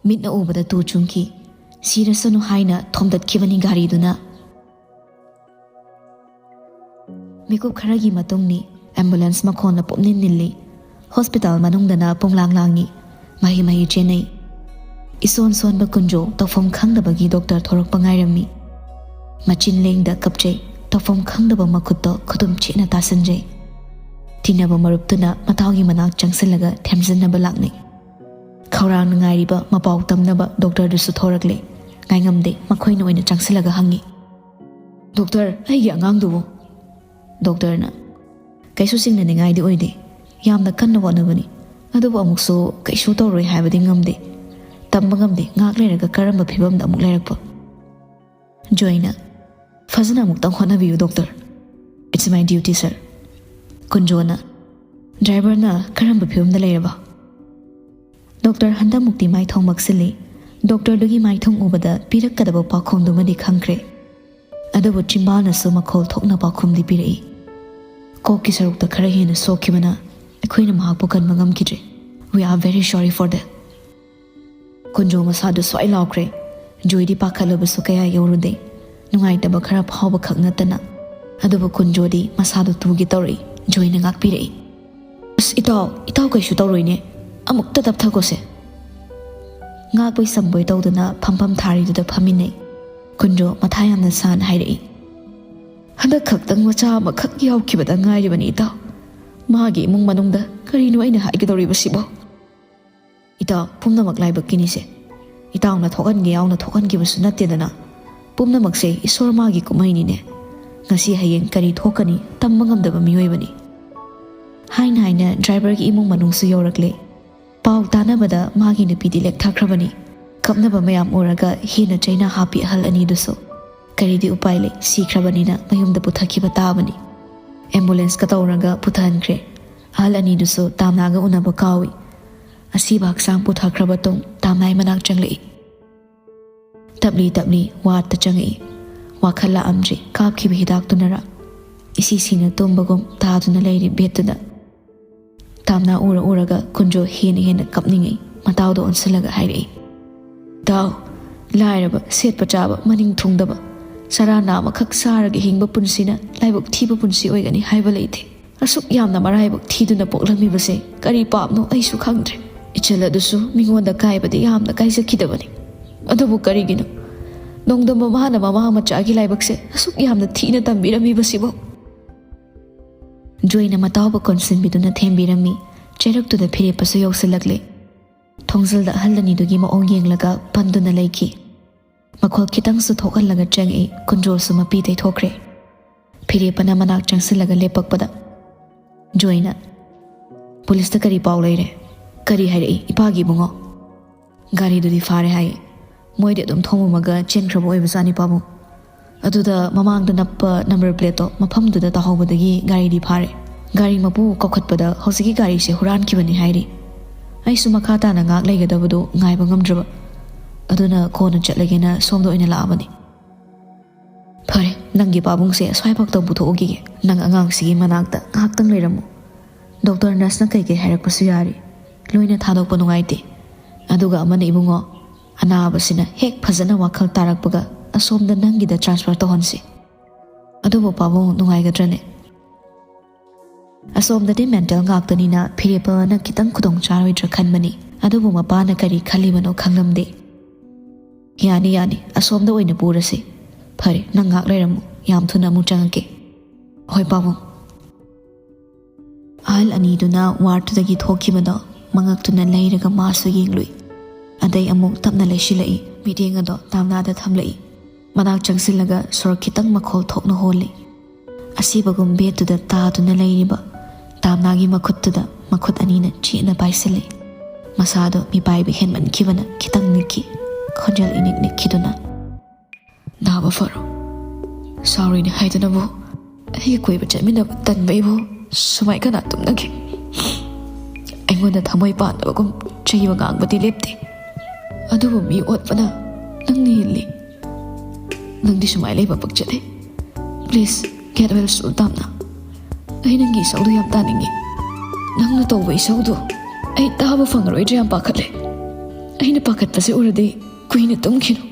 ꯃꯤꯠꯅ ꯎꯕꯗ ꯇꯨ ꯆꯨꯡꯈꯤ꯫ ꯁꯤꯔꯁꯅꯨ ꯍꯥꯏꯅ ꯊꯣꯝꯗꯠꯈꯤꯕꯅꯤ ꯒꯥꯔꯤꯗꯨꯅ꯫ ꯃꯤꯀꯨꯞ ꯈꯔꯒꯤ ꯃꯇꯨꯡꯅꯤ꯫ ꯑꯦꯝꯕꯨꯂꯦꯟꯁ ꯃꯈꯣꯟꯅ ꯄꯨꯝꯅꯤꯜ ꯅꯤꯜꯂꯤ꯫ ꯍꯣꯁꯄꯤꯇꯥꯜ ꯃꯅꯨꯡꯗꯅ ꯄꯨꯡꯂꯥꯡ ꯂꯥꯡꯉꯤ꯫ ꯃꯍꯤ ꯃꯍꯤ ꯆꯦꯟꯅꯩ꯫ ꯏꯁꯣꯟ ꯁꯣꯟꯕ ꯀꯨꯟꯖꯣ ꯇꯧꯐꯝ ꯈꯪꯗꯕꯒꯤ ꯗꯣꯛꯇꯔ ꯊꯣꯔꯛꯄ ꯉꯥꯏꯔꯝꯃꯤ꯫ ꯃꯆꯤꯟ ꯂꯦꯡꯗ ꯀꯞꯆꯩ꯫ ꯇꯧꯐꯝ ꯈꯪꯗꯕ ꯃꯈꯨꯠꯇꯣ ꯈꯨꯗꯨꯝ ꯆꯦꯠꯅ ꯇꯥꯁꯤꯟꯖꯩ꯫ ꯇꯤꯟꯅꯕ ꯃꯔꯨꯞꯇꯨꯅ ꯃꯇꯥꯎꯒꯤ ꯃꯅꯥꯛ ꯆꯪꯁꯤꯜꯂꯒ ꯊꯦꯝꯖꯤꯟꯅꯕ ꯂꯥꯛꯅꯩ꯫ ꯈꯧꯔꯥꯡꯅ ꯉꯥꯏꯔꯤꯕ ꯃꯄꯥꯎ ꯇꯝꯅꯕ ꯗꯣꯛꯇꯔꯗꯨꯁꯨ ꯊꯣꯔꯛꯂꯦ꯫ ꯉꯥꯏꯉꯝꯗꯦ, ꯃꯈꯣꯏꯅ ꯑꯣꯏꯅ ꯆꯪꯁꯤꯜꯂꯒ ꯍꯪꯉꯤ, "ꯗꯣꯛꯇꯔ, ꯑꯩꯒꯤ ꯑꯉꯥꯡꯗꯨꯕꯨ?" ꯗꯣꯛꯇꯔꯅ, "ꯀꯩꯁꯨ ꯆꯤꯡꯅꯅꯤꯡꯉꯥꯏꯗꯤ ꯑꯣꯏꯗꯦ꯫ ꯌꯥꯝꯅ ꯀꯟꯅ ꯍꯣꯠꯅꯕꯅꯤ꯫ ꯑꯗꯨꯕꯨ ꯑꯃꯨꯛꯁꯨ ꯀꯩꯁꯨ ꯇꯧꯔꯣꯏ ꯍꯥꯏꯕꯗꯤ ꯉꯝꯗꯦ꯫ ꯇꯝꯕ ꯉꯝꯗꯦ, ꯉꯥꯏꯍꯥꯛ ꯂꯩꯔꯒ ꯀꯔꯝꯕ ꯐꯤꯕꯝꯗ ꯑꯃꯨꯛ ꯂꯩꯔꯛꯄ"꯫ ꯖꯣꯏꯅ, "ꯐꯖꯅ ꯑꯃꯨꯛꯇꯪ ꯍꯣꯠꯅꯕꯤꯌꯨ, doctor. It's my duty, sir." ꯀꯨꯟꯖꯣꯅ, "ꯗ꯭ꯔꯥꯏꯚꯔꯅ ꯀꯔꯝꯕ ꯐꯤꯕꯝꯗ ꯂꯩꯔꯕ?" ꯗꯣꯛꯇꯔ ꯍꯟꯗꯛꯃꯨꯛꯇꯤ ꯃꯥꯏꯊꯣꯡ ꯃꯛꯁꯤꯜꯂꯤ꯫ ꯗꯣꯛꯇꯔꯗꯨꯒꯤ ꯃꯥꯏꯊꯣꯡ ꯎꯕꯗ ꯄꯤꯔꯛꯀꯗꯕ ꯄꯥꯎꯈꯨꯝꯗꯨꯃꯗꯤ ꯈꯪꯈ꯭ꯔꯦ꯫ ꯑꯗꯨꯕꯨ ꯆꯤꯝꯕꯥꯜꯅꯁꯨ ꯃꯈꯣꯜ ꯊꯣꯛꯅ ꯄꯥꯎꯈꯨꯝꯗꯤ ꯄꯤꯔꯛꯏ꯫ ꯀꯣꯛꯀꯤ ꯁꯔꯨꯛꯇ ꯈꯔ ꯍꯦꯟꯅ ꯁꯣꯛꯈꯤꯕꯅ ꯑꯩꯈꯣꯏꯅ ꯃꯍꯥꯛꯄꯨ ꯀꯟꯕ ꯉꯝꯈꯤꯗ꯭ꯔꯦ꯫ We are very sorry for that. Kunjo ꯃꯁꯥꯗꯨ ꯁ꯭ꯋꯥꯏ ꯂꯥꯎꯈ꯭ꯔꯦ꯫ ꯖꯣꯏꯗꯤ ꯄꯥꯈꯠꯂꯕꯁꯨ ꯀꯌꯥ ꯌꯧꯔꯨꯗꯦ꯫ ꯅꯨꯡꯉꯥꯏꯇꯕ ꯈꯔ ꯐꯥꯎꯕ ꯈꯛ ꯅꯠꯇꯅ꯫ ꯑꯗꯨꯕꯨ ꯀꯨꯟꯖꯣꯗꯤ ꯃꯁꯥꯗꯨ ꯇꯨꯒꯦ ꯇꯧꯔꯛꯏ꯫ ꯖꯣꯏꯅ ꯉꯥꯛꯄꯤꯔꯛꯏ꯫ "ꯑꯁ, ꯏꯇꯥꯎ, ꯏꯇꯥꯎ ꯀꯩꯁꯨ ꯇꯧꯔꯣꯏꯅꯦ꯫ ꯑꯃꯨꯛꯇ ꯇꯞꯊꯈꯣꯁꯦ꯫" ꯉꯥꯛꯄꯣꯏ ꯁꯝꯕꯣꯏ ꯇꯧꯗꯨꯅ ꯐꯝꯐꯝ ꯊꯥꯔꯤꯗꯨꯗ ꯐꯝꯃꯤꯟꯅꯩ꯫ ꯀꯨꯟꯖꯣ ꯃꯊꯥ ꯌꯥꯝꯅ ꯁꯥꯅ ꯍꯥꯏꯔꯛꯏ꯫ "ꯍꯟꯗꯛ ꯈꯛꯇꯪ ꯃꯆꯥ ꯑꯃꯈꯛ ꯌꯥꯎꯈꯤꯕꯗ ꯉꯥꯏꯔꯤꯕꯅꯤ, ꯏꯇꯥꯎ꯫ ꯃꯥꯒꯤ ꯏꯃꯨꯡ ꯃꯅꯨꯡꯗ ꯀꯔꯤꯅꯣ ꯑꯩꯅ ꯍꯥꯏꯒꯗꯧꯔꯤꯕꯁꯤꯕꯣ?" "ꯏꯇꯥꯎ, ꯄꯨꯝꯅꯃꯛ ꯂꯥꯏꯕꯛꯀꯤꯅꯤꯁꯦ꯫ ꯏꯇꯥꯎꯅ ꯊꯣꯛꯍꯟꯒꯦ ꯌꯥꯎꯅ ꯊꯣꯛꯍꯟꯈꯤꯕꯁꯨ ꯅꯠꯇꯦꯗꯅ꯫ ꯄꯨꯝꯅꯃꯛꯁꯦ ꯏꯁꯣꯔ ꯃꯥꯒꯤ ꯀꯨꯝꯍꯩꯅꯤꯅꯦ꯫ ꯉꯁꯤ ꯍꯌꯦꯡ ꯀꯔꯤ ꯊꯣꯛꯀꯅꯤ ꯇꯝꯕ ꯉꯝꯗꯕ ꯃꯤꯑꯣꯏꯕꯅꯤ꯫" ꯍꯥꯏꯅ ꯍꯥꯏꯅ ꯗ꯭ꯔꯥꯏꯚꯔꯒꯤ ꯏꯃꯨꯡ ꯃꯅꯨꯡꯁꯨ ꯌꯧꯔꯛꯂꯦ꯫ ꯄꯥꯎ ꯇꯥꯅꯕꯗ ꯃꯥꯒꯤ ꯅꯨꯄꯤꯗꯤ ꯂꯦꯛꯊꯈ꯭ꯔꯕꯅꯤ꯫ ꯀꯞꯅꯕ ꯃꯌꯥꯝ ꯎꯔꯒ ꯍꯦꯟꯅ ꯆꯩꯅꯥ ꯍꯥꯞꯄꯤ ꯑꯍꯜ ꯑꯅꯤꯗꯨꯁꯨ꯫ ꯀꯔꯤꯗꯤ ꯎꯄꯥꯏ ꯂꯩ, ꯁꯤꯈ꯭ꯔꯕꯅꯤꯅ ꯃꯌꯨꯝꯗ ꯄꯨꯊꯈꯤꯕ ꯇꯥꯕꯅꯤ꯫ ꯑꯦꯝꯕꯨꯂꯦꯟꯁꯀ ꯇꯧꯔꯒ ꯄꯨꯊꯍꯟꯈ꯭ꯔꯦ꯫ ꯑꯍꯜ ꯑꯅꯤꯗꯨꯁꯨ ꯇꯥꯝꯅꯥꯒ ꯎꯅꯕ ꯀꯥꯎꯏ꯫ ꯑꯁꯤꯕ ꯍꯛꯆꯥꯡ ꯄꯨꯊꯈ꯭ꯔꯕ ꯇꯨꯡ ꯇꯥꯝꯅꯥꯏ ꯃꯅꯥꯛ ꯆꯪꯂꯛꯏ꯫ ꯇꯞꯂꯤ ꯇꯞꯂꯤ ꯋꯥꯔꯗꯇ ꯆꯪꯉꯛꯏ꯫ ꯋꯥꯈꯜ ꯂꯥꯛꯑꯝꯗ꯭ꯔꯤ ꯀꯥꯞꯈꯤꯕ ꯍꯤꯗꯥꯛꯇꯨꯅꯔ꯫ ꯏꯁꯤ ꯁꯤꯅ ꯇꯨꯝꯕꯒꯨꯝ ꯇꯥꯗꯨꯅ ꯂꯩꯔꯤ ꯕꯦꯗꯇꯨꯗ꯫ ꯇꯥꯝꯅꯥ ꯎꯔ ꯎꯔꯒ ꯀꯨꯟꯖꯣ ꯍꯦꯟꯅ ꯍꯦꯟꯅ ꯀꯞꯅꯤꯡꯉꯛꯏ꯫ ꯃꯇꯥꯎꯗ ꯑꯣꯟꯁꯤꯜꯂꯒ ꯍꯥꯏꯔꯛꯏ, "ꯏꯇꯥꯎ, ꯂꯥꯏꯔꯕ, ꯁꯦꯠꯄ ꯆꯥꯕ ꯃꯅꯤꯡ ꯊꯨꯡꯗꯕ, ꯆꯔꯥ ꯅꯥꯝꯃꯈꯛ ꯆꯥꯔꯒ ꯍꯤꯡꯕ ꯄꯨꯟꯁꯤꯅ ꯂꯥꯏꯕꯛ ꯊꯤꯕ ꯄꯨꯟꯁꯤ ꯑꯣꯏꯒꯅꯤ ꯍꯥꯏꯕ ꯂꯩꯇꯦ꯫ ꯑꯁꯨꯛ ꯌꯥꯝꯅ ꯃꯔꯥꯏꯕꯛ ꯊꯤꯗꯨꯅ ꯄꯣꯛꯂꯝꯃꯤꯕꯁꯦ ꯀꯔꯤ ꯄꯥꯞꯅꯣ ꯑꯩꯁꯨ ꯈꯪꯗ꯭ꯔꯦ꯫ ꯏꯆꯜ ꯑꯗꯨꯁꯨ ꯃꯤꯉꯣꯟꯗ ꯀꯥꯏꯕꯗꯤ ꯌꯥꯝꯅ ꯀꯥꯏꯖꯈꯤꯗꯕꯅꯤ꯫ ꯑꯗꯨꯕꯨ ꯀꯔꯤꯒꯤꯅꯣ ꯅꯣꯡꯗꯝꯕ ꯃꯥꯅ ꯃꯃꯥ ꯃꯆꯥꯒꯤ ꯂꯥꯏꯕꯛꯁꯦ ꯑꯁꯨꯛ ꯌꯥꯝꯅ ꯊꯤꯅ ꯇꯝꯕꯤꯔꯝꯃꯤꯕꯁꯤꯕꯣ?" ꯖꯣꯏꯅ ꯃꯇꯥꯎꯕ ꯀꯣꯟꯁꯤꯟꯕꯤꯗꯨꯅ ꯊꯦꯝꯕꯤꯔꯝꯃꯤ꯫ ꯆꯩꯔꯛꯇꯨꯗ ꯐꯤꯔꯦꯞꯄꯁꯨ ꯌꯧꯁꯤꯜꯂꯛꯂꯦ꯫ ꯊꯣꯡꯖꯤꯜꯗ ꯑꯍꯜ ꯑꯅꯤꯗꯨꯒꯤ ꯃꯑꯣꯡ ꯌꯦꯡꯂꯒ ꯄꯟꯗꯨꯅ ꯂꯩꯈꯤ꯫ ꯃꯈꯣꯜ ꯈꯤꯇꯪꯁꯨ ꯊꯣꯛꯍꯜꯂꯒ ꯆꯪꯉꯛꯏ꯫ ꯀꯨꯟꯖꯣꯁꯨ ꯃꯄꯤ ꯇꯩꯊꯣꯛꯈ꯭ꯔꯦ꯫ ꯐꯤꯔꯦꯞꯄꯅ ꯃꯅꯥꯛ ꯆꯪꯁꯤꯜꯂꯒ ꯂꯦꯞꯄꯛꯄꯗ ꯖꯣꯏꯅ, "ꯄꯨꯂꯤꯁꯇ ꯀꯔꯤ ꯄꯥꯎ ꯂꯩꯔꯦ? ꯀꯔꯤ ꯍꯥꯏꯔꯛꯏ ꯏꯄꯥꯒꯤ ꯏꯕꯨꯡꯉꯣ?" "ꯒꯥꯔꯤꯗꯨꯗꯤ ꯐꯥꯔꯦ ꯍꯥꯏ꯫ ꯃꯣꯏꯗꯤ ꯑꯗꯨꯝ ꯊꯣꯝꯃꯝꯃꯒ ꯆꯦꯟꯈ꯭ꯔꯕ ꯑꯣꯏꯕꯖꯥꯠꯅꯤ ꯄꯥꯕꯨꯡ꯫ ꯑꯗꯨꯗ ꯃꯃꯥꯡꯗ ꯅꯞꯄ ꯅꯝꯕꯔ ꯄ꯭ꯂꯦꯠꯇꯣ ꯃꯐꯝꯗꯨꯗ ꯇꯥꯍꯧꯕꯗꯒꯤ ꯒꯥꯔꯤꯗꯤ ꯐꯥꯔꯦ꯫ ꯒꯥꯔꯤ ꯃꯄꯨ ꯀꯧꯈꯠꯄꯗ ꯍꯧꯖꯤꯛꯀꯤ ꯒꯥꯔꯤꯁꯦ ꯍꯨꯔꯥꯟꯈꯤꯕꯅꯤ ꯍꯥꯏꯔꯤ꯫ ꯑꯩꯁꯨ ꯃꯈꯥ ꯇꯥꯅ ꯉꯥꯛ ꯂꯩꯒꯗꯕꯗꯣ ꯉꯥꯏꯕ ꯉꯝꯗ꯭ꯔꯕ꯫ ꯑꯗꯨꯅ ꯀꯣꯟꯅ ꯆꯠꯂꯒꯦꯅ ꯁꯣꯝꯗ ꯑꯣꯏꯅ ꯂꯥꯛꯑꯕꯅꯤ꯫" "ꯐꯔꯦ, "ꯅꯪꯒꯤ ꯄꯥꯕꯨꯡꯁꯦ ꯑꯁ꯭ꯋꯥꯏꯐꯥꯎꯇ ꯄꯨꯊꯣꯛꯎꯈꯤꯒꯦ꯫ ꯅꯪ ꯑꯉꯥꯡꯁꯤꯒꯤ ꯃꯅꯥꯛꯇ ꯉꯥꯏꯍꯥꯛꯇꯪ ꯂꯩꯔꯝꯃꯨ꯫ ꯗꯣꯛꯇꯔ ꯅꯔꯁꯅ ꯀꯩꯀꯩ ꯍꯥꯏꯔꯛꯄꯁꯨ ꯌꯥꯔꯤ꯫ ꯂꯣꯏꯅ ꯊꯥꯗꯣꯛꯄ ꯅꯨꯡꯉꯥꯏꯇꯦ꯫ ꯑꯗꯨꯒ ꯑꯃꯅ ꯏꯕꯨꯡꯉꯣ, ꯑꯅꯥꯕꯁꯤꯅ ꯍꯦꯛ ꯐꯖꯅ ꯋꯥꯈꯜ ꯇꯥꯔꯛꯄꯒ ꯑꯁꯣꯝꯗ ꯅꯪꯒꯤꯗ ꯇ꯭ꯔꯥꯟꯁꯐꯔ ꯇꯧꯍꯟꯁꯤ꯫ ꯑꯗꯨꯕꯨ ꯄꯥꯕꯨꯡ ꯅꯨꯡꯉꯥꯏꯒꯗ꯭ꯔꯅꯦ?" ꯑꯁꯣꯝꯗꯗꯤ ꯃꯦꯟꯇꯦꯜ ꯉꯥꯛꯇꯅꯤꯅ ꯐꯤꯔꯦꯞꯄꯅ ꯈꯤꯇꯪ ꯈꯨꯗꯣꯡ ꯆꯥꯔꯣꯏꯗ꯭ꯔꯥ ꯈꯟꯕꯅꯤ꯫ ꯑꯗꯨꯕꯨ ꯃꯄꯥꯅ ꯀꯔꯤ ꯈꯜꯂꯤꯕꯅꯣ ꯈꯪꯂꯝꯗꯦ꯫ "ꯌꯥꯅꯤ, ꯌꯥꯅꯤ, ꯑꯁꯣꯝꯗ ꯑꯣꯏꯅ ꯄꯨꯔꯁꯤ꯫ ꯐꯔꯦ, ꯅꯪ ꯉꯥꯛ ꯂꯩꯔꯝꯃꯨ, ꯌꯥꯝ ꯊꯨꯅ ꯑꯃꯨꯛ ꯆꯪꯉꯛꯀꯦ꯫" "ꯍꯣꯏ ꯄꯥꯕꯨꯡ꯫" ꯑꯍꯜ ꯑꯅꯤꯗꯨꯅ ꯋꯥꯔꯗꯇꯨꯗꯒꯤ ꯊꯣꯛꯈꯤꯕꯗꯣ ꯃꯉꯛꯇꯨꯅ ꯂꯩꯔꯒ ꯃꯥꯁꯨ ꯌꯦꯡꯂꯨꯏ꯫ ꯑꯗꯩ ꯑꯃꯨꯛ ꯇꯞꯅ ꯂꯩꯁꯤꯜꯂꯛꯏ꯫ ꯃꯤꯠꯌꯦꯡ ꯑꯗꯣ ꯇꯥꯝꯅꯥꯗ ꯊꯝꯂꯛꯏ꯫ ꯃꯅꯥꯛ ꯆꯪꯁꯤꯜꯂꯒ ꯁꯣꯔ ꯈꯤꯇꯪ ꯃꯈꯣꯜ ꯊꯣꯛꯅ ꯍꯣꯜꯂꯤ꯫ ꯑꯁꯤꯕꯒꯨꯝ ꯕꯦꯗꯇꯨꯗ ꯇꯥꯗꯨꯅ ꯂꯩꯔꯤꯕ ꯇꯥꯝꯅꯥꯒꯤ ꯃꯈꯨꯠꯇꯨꯗ ꯃꯈꯨꯠ ꯑꯅꯤꯅ ꯆꯦꯠꯅ ꯄꯥꯏꯁꯤꯜꯂꯤ꯫ ꯃꯁꯥꯗꯣ ꯃꯤꯄꯥꯏꯕ ꯍꯦꯟꯃꯟꯈꯤꯕꯅ ꯈꯤꯇꯪ ꯅꯤꯛꯈꯤ꯫ ꯈꯣꯟꯖꯦꯜ ꯏꯅꯤꯛ ꯅꯤꯛꯈꯤꯗꯨꯅ, "ꯅꯥꯕ ꯐꯔꯣ꯫ ꯁꯣꯔꯤꯅꯤ ꯍꯥꯏꯗꯨꯅꯕꯨ ꯑꯩꯒ ꯀꯣꯏꯕ ꯆꯠꯃꯤꯟꯅꯕ ꯇꯟꯕꯩꯕꯨ ꯁꯨꯃꯥꯏ ꯀꯅꯥ ꯇꯨꯝꯅꯒꯦ?" ꯑꯩꯉꯣꯟꯗ ꯊꯃꯣꯏ ꯄꯥꯟꯗꯕꯒꯨꯝ ꯆꯩꯕ ꯉꯥꯡꯕꯗꯤ ꯂꯦꯞꯇꯦ꯫ ꯑꯗꯨꯕꯨ ꯃꯤ ꯑꯣꯠꯄꯅ ꯅꯪꯅ ꯍꯦꯜꯂꯤ꯫ ꯅꯪꯗꯤ ꯁꯨꯃꯥꯏ ꯂꯩꯕ ꯄꯛꯆꯗꯦ꯫ Please, get well soon, Tamna. ꯑꯩ ꯅꯪꯒꯤ ꯏꯁꯧꯗꯣ ꯌꯥꯝ ꯇꯥꯅꯤꯡꯉꯤ꯫ ꯅꯪꯅ ꯇꯧꯕ ꯏꯁꯧꯗꯣ ꯑꯩ ꯇꯥꯕ ꯐꯪꯉꯔꯣꯏꯗ꯭ꯔꯥ ꯌꯥꯝ ꯄꯥꯈꯠꯂꯦ꯫ ꯑꯩꯅ ꯄꯥꯈꯠꯄꯁꯦ ꯎꯔꯗꯤ ꯀꯨꯏꯅ ꯇꯨꯝꯈꯤꯅꯨ꯫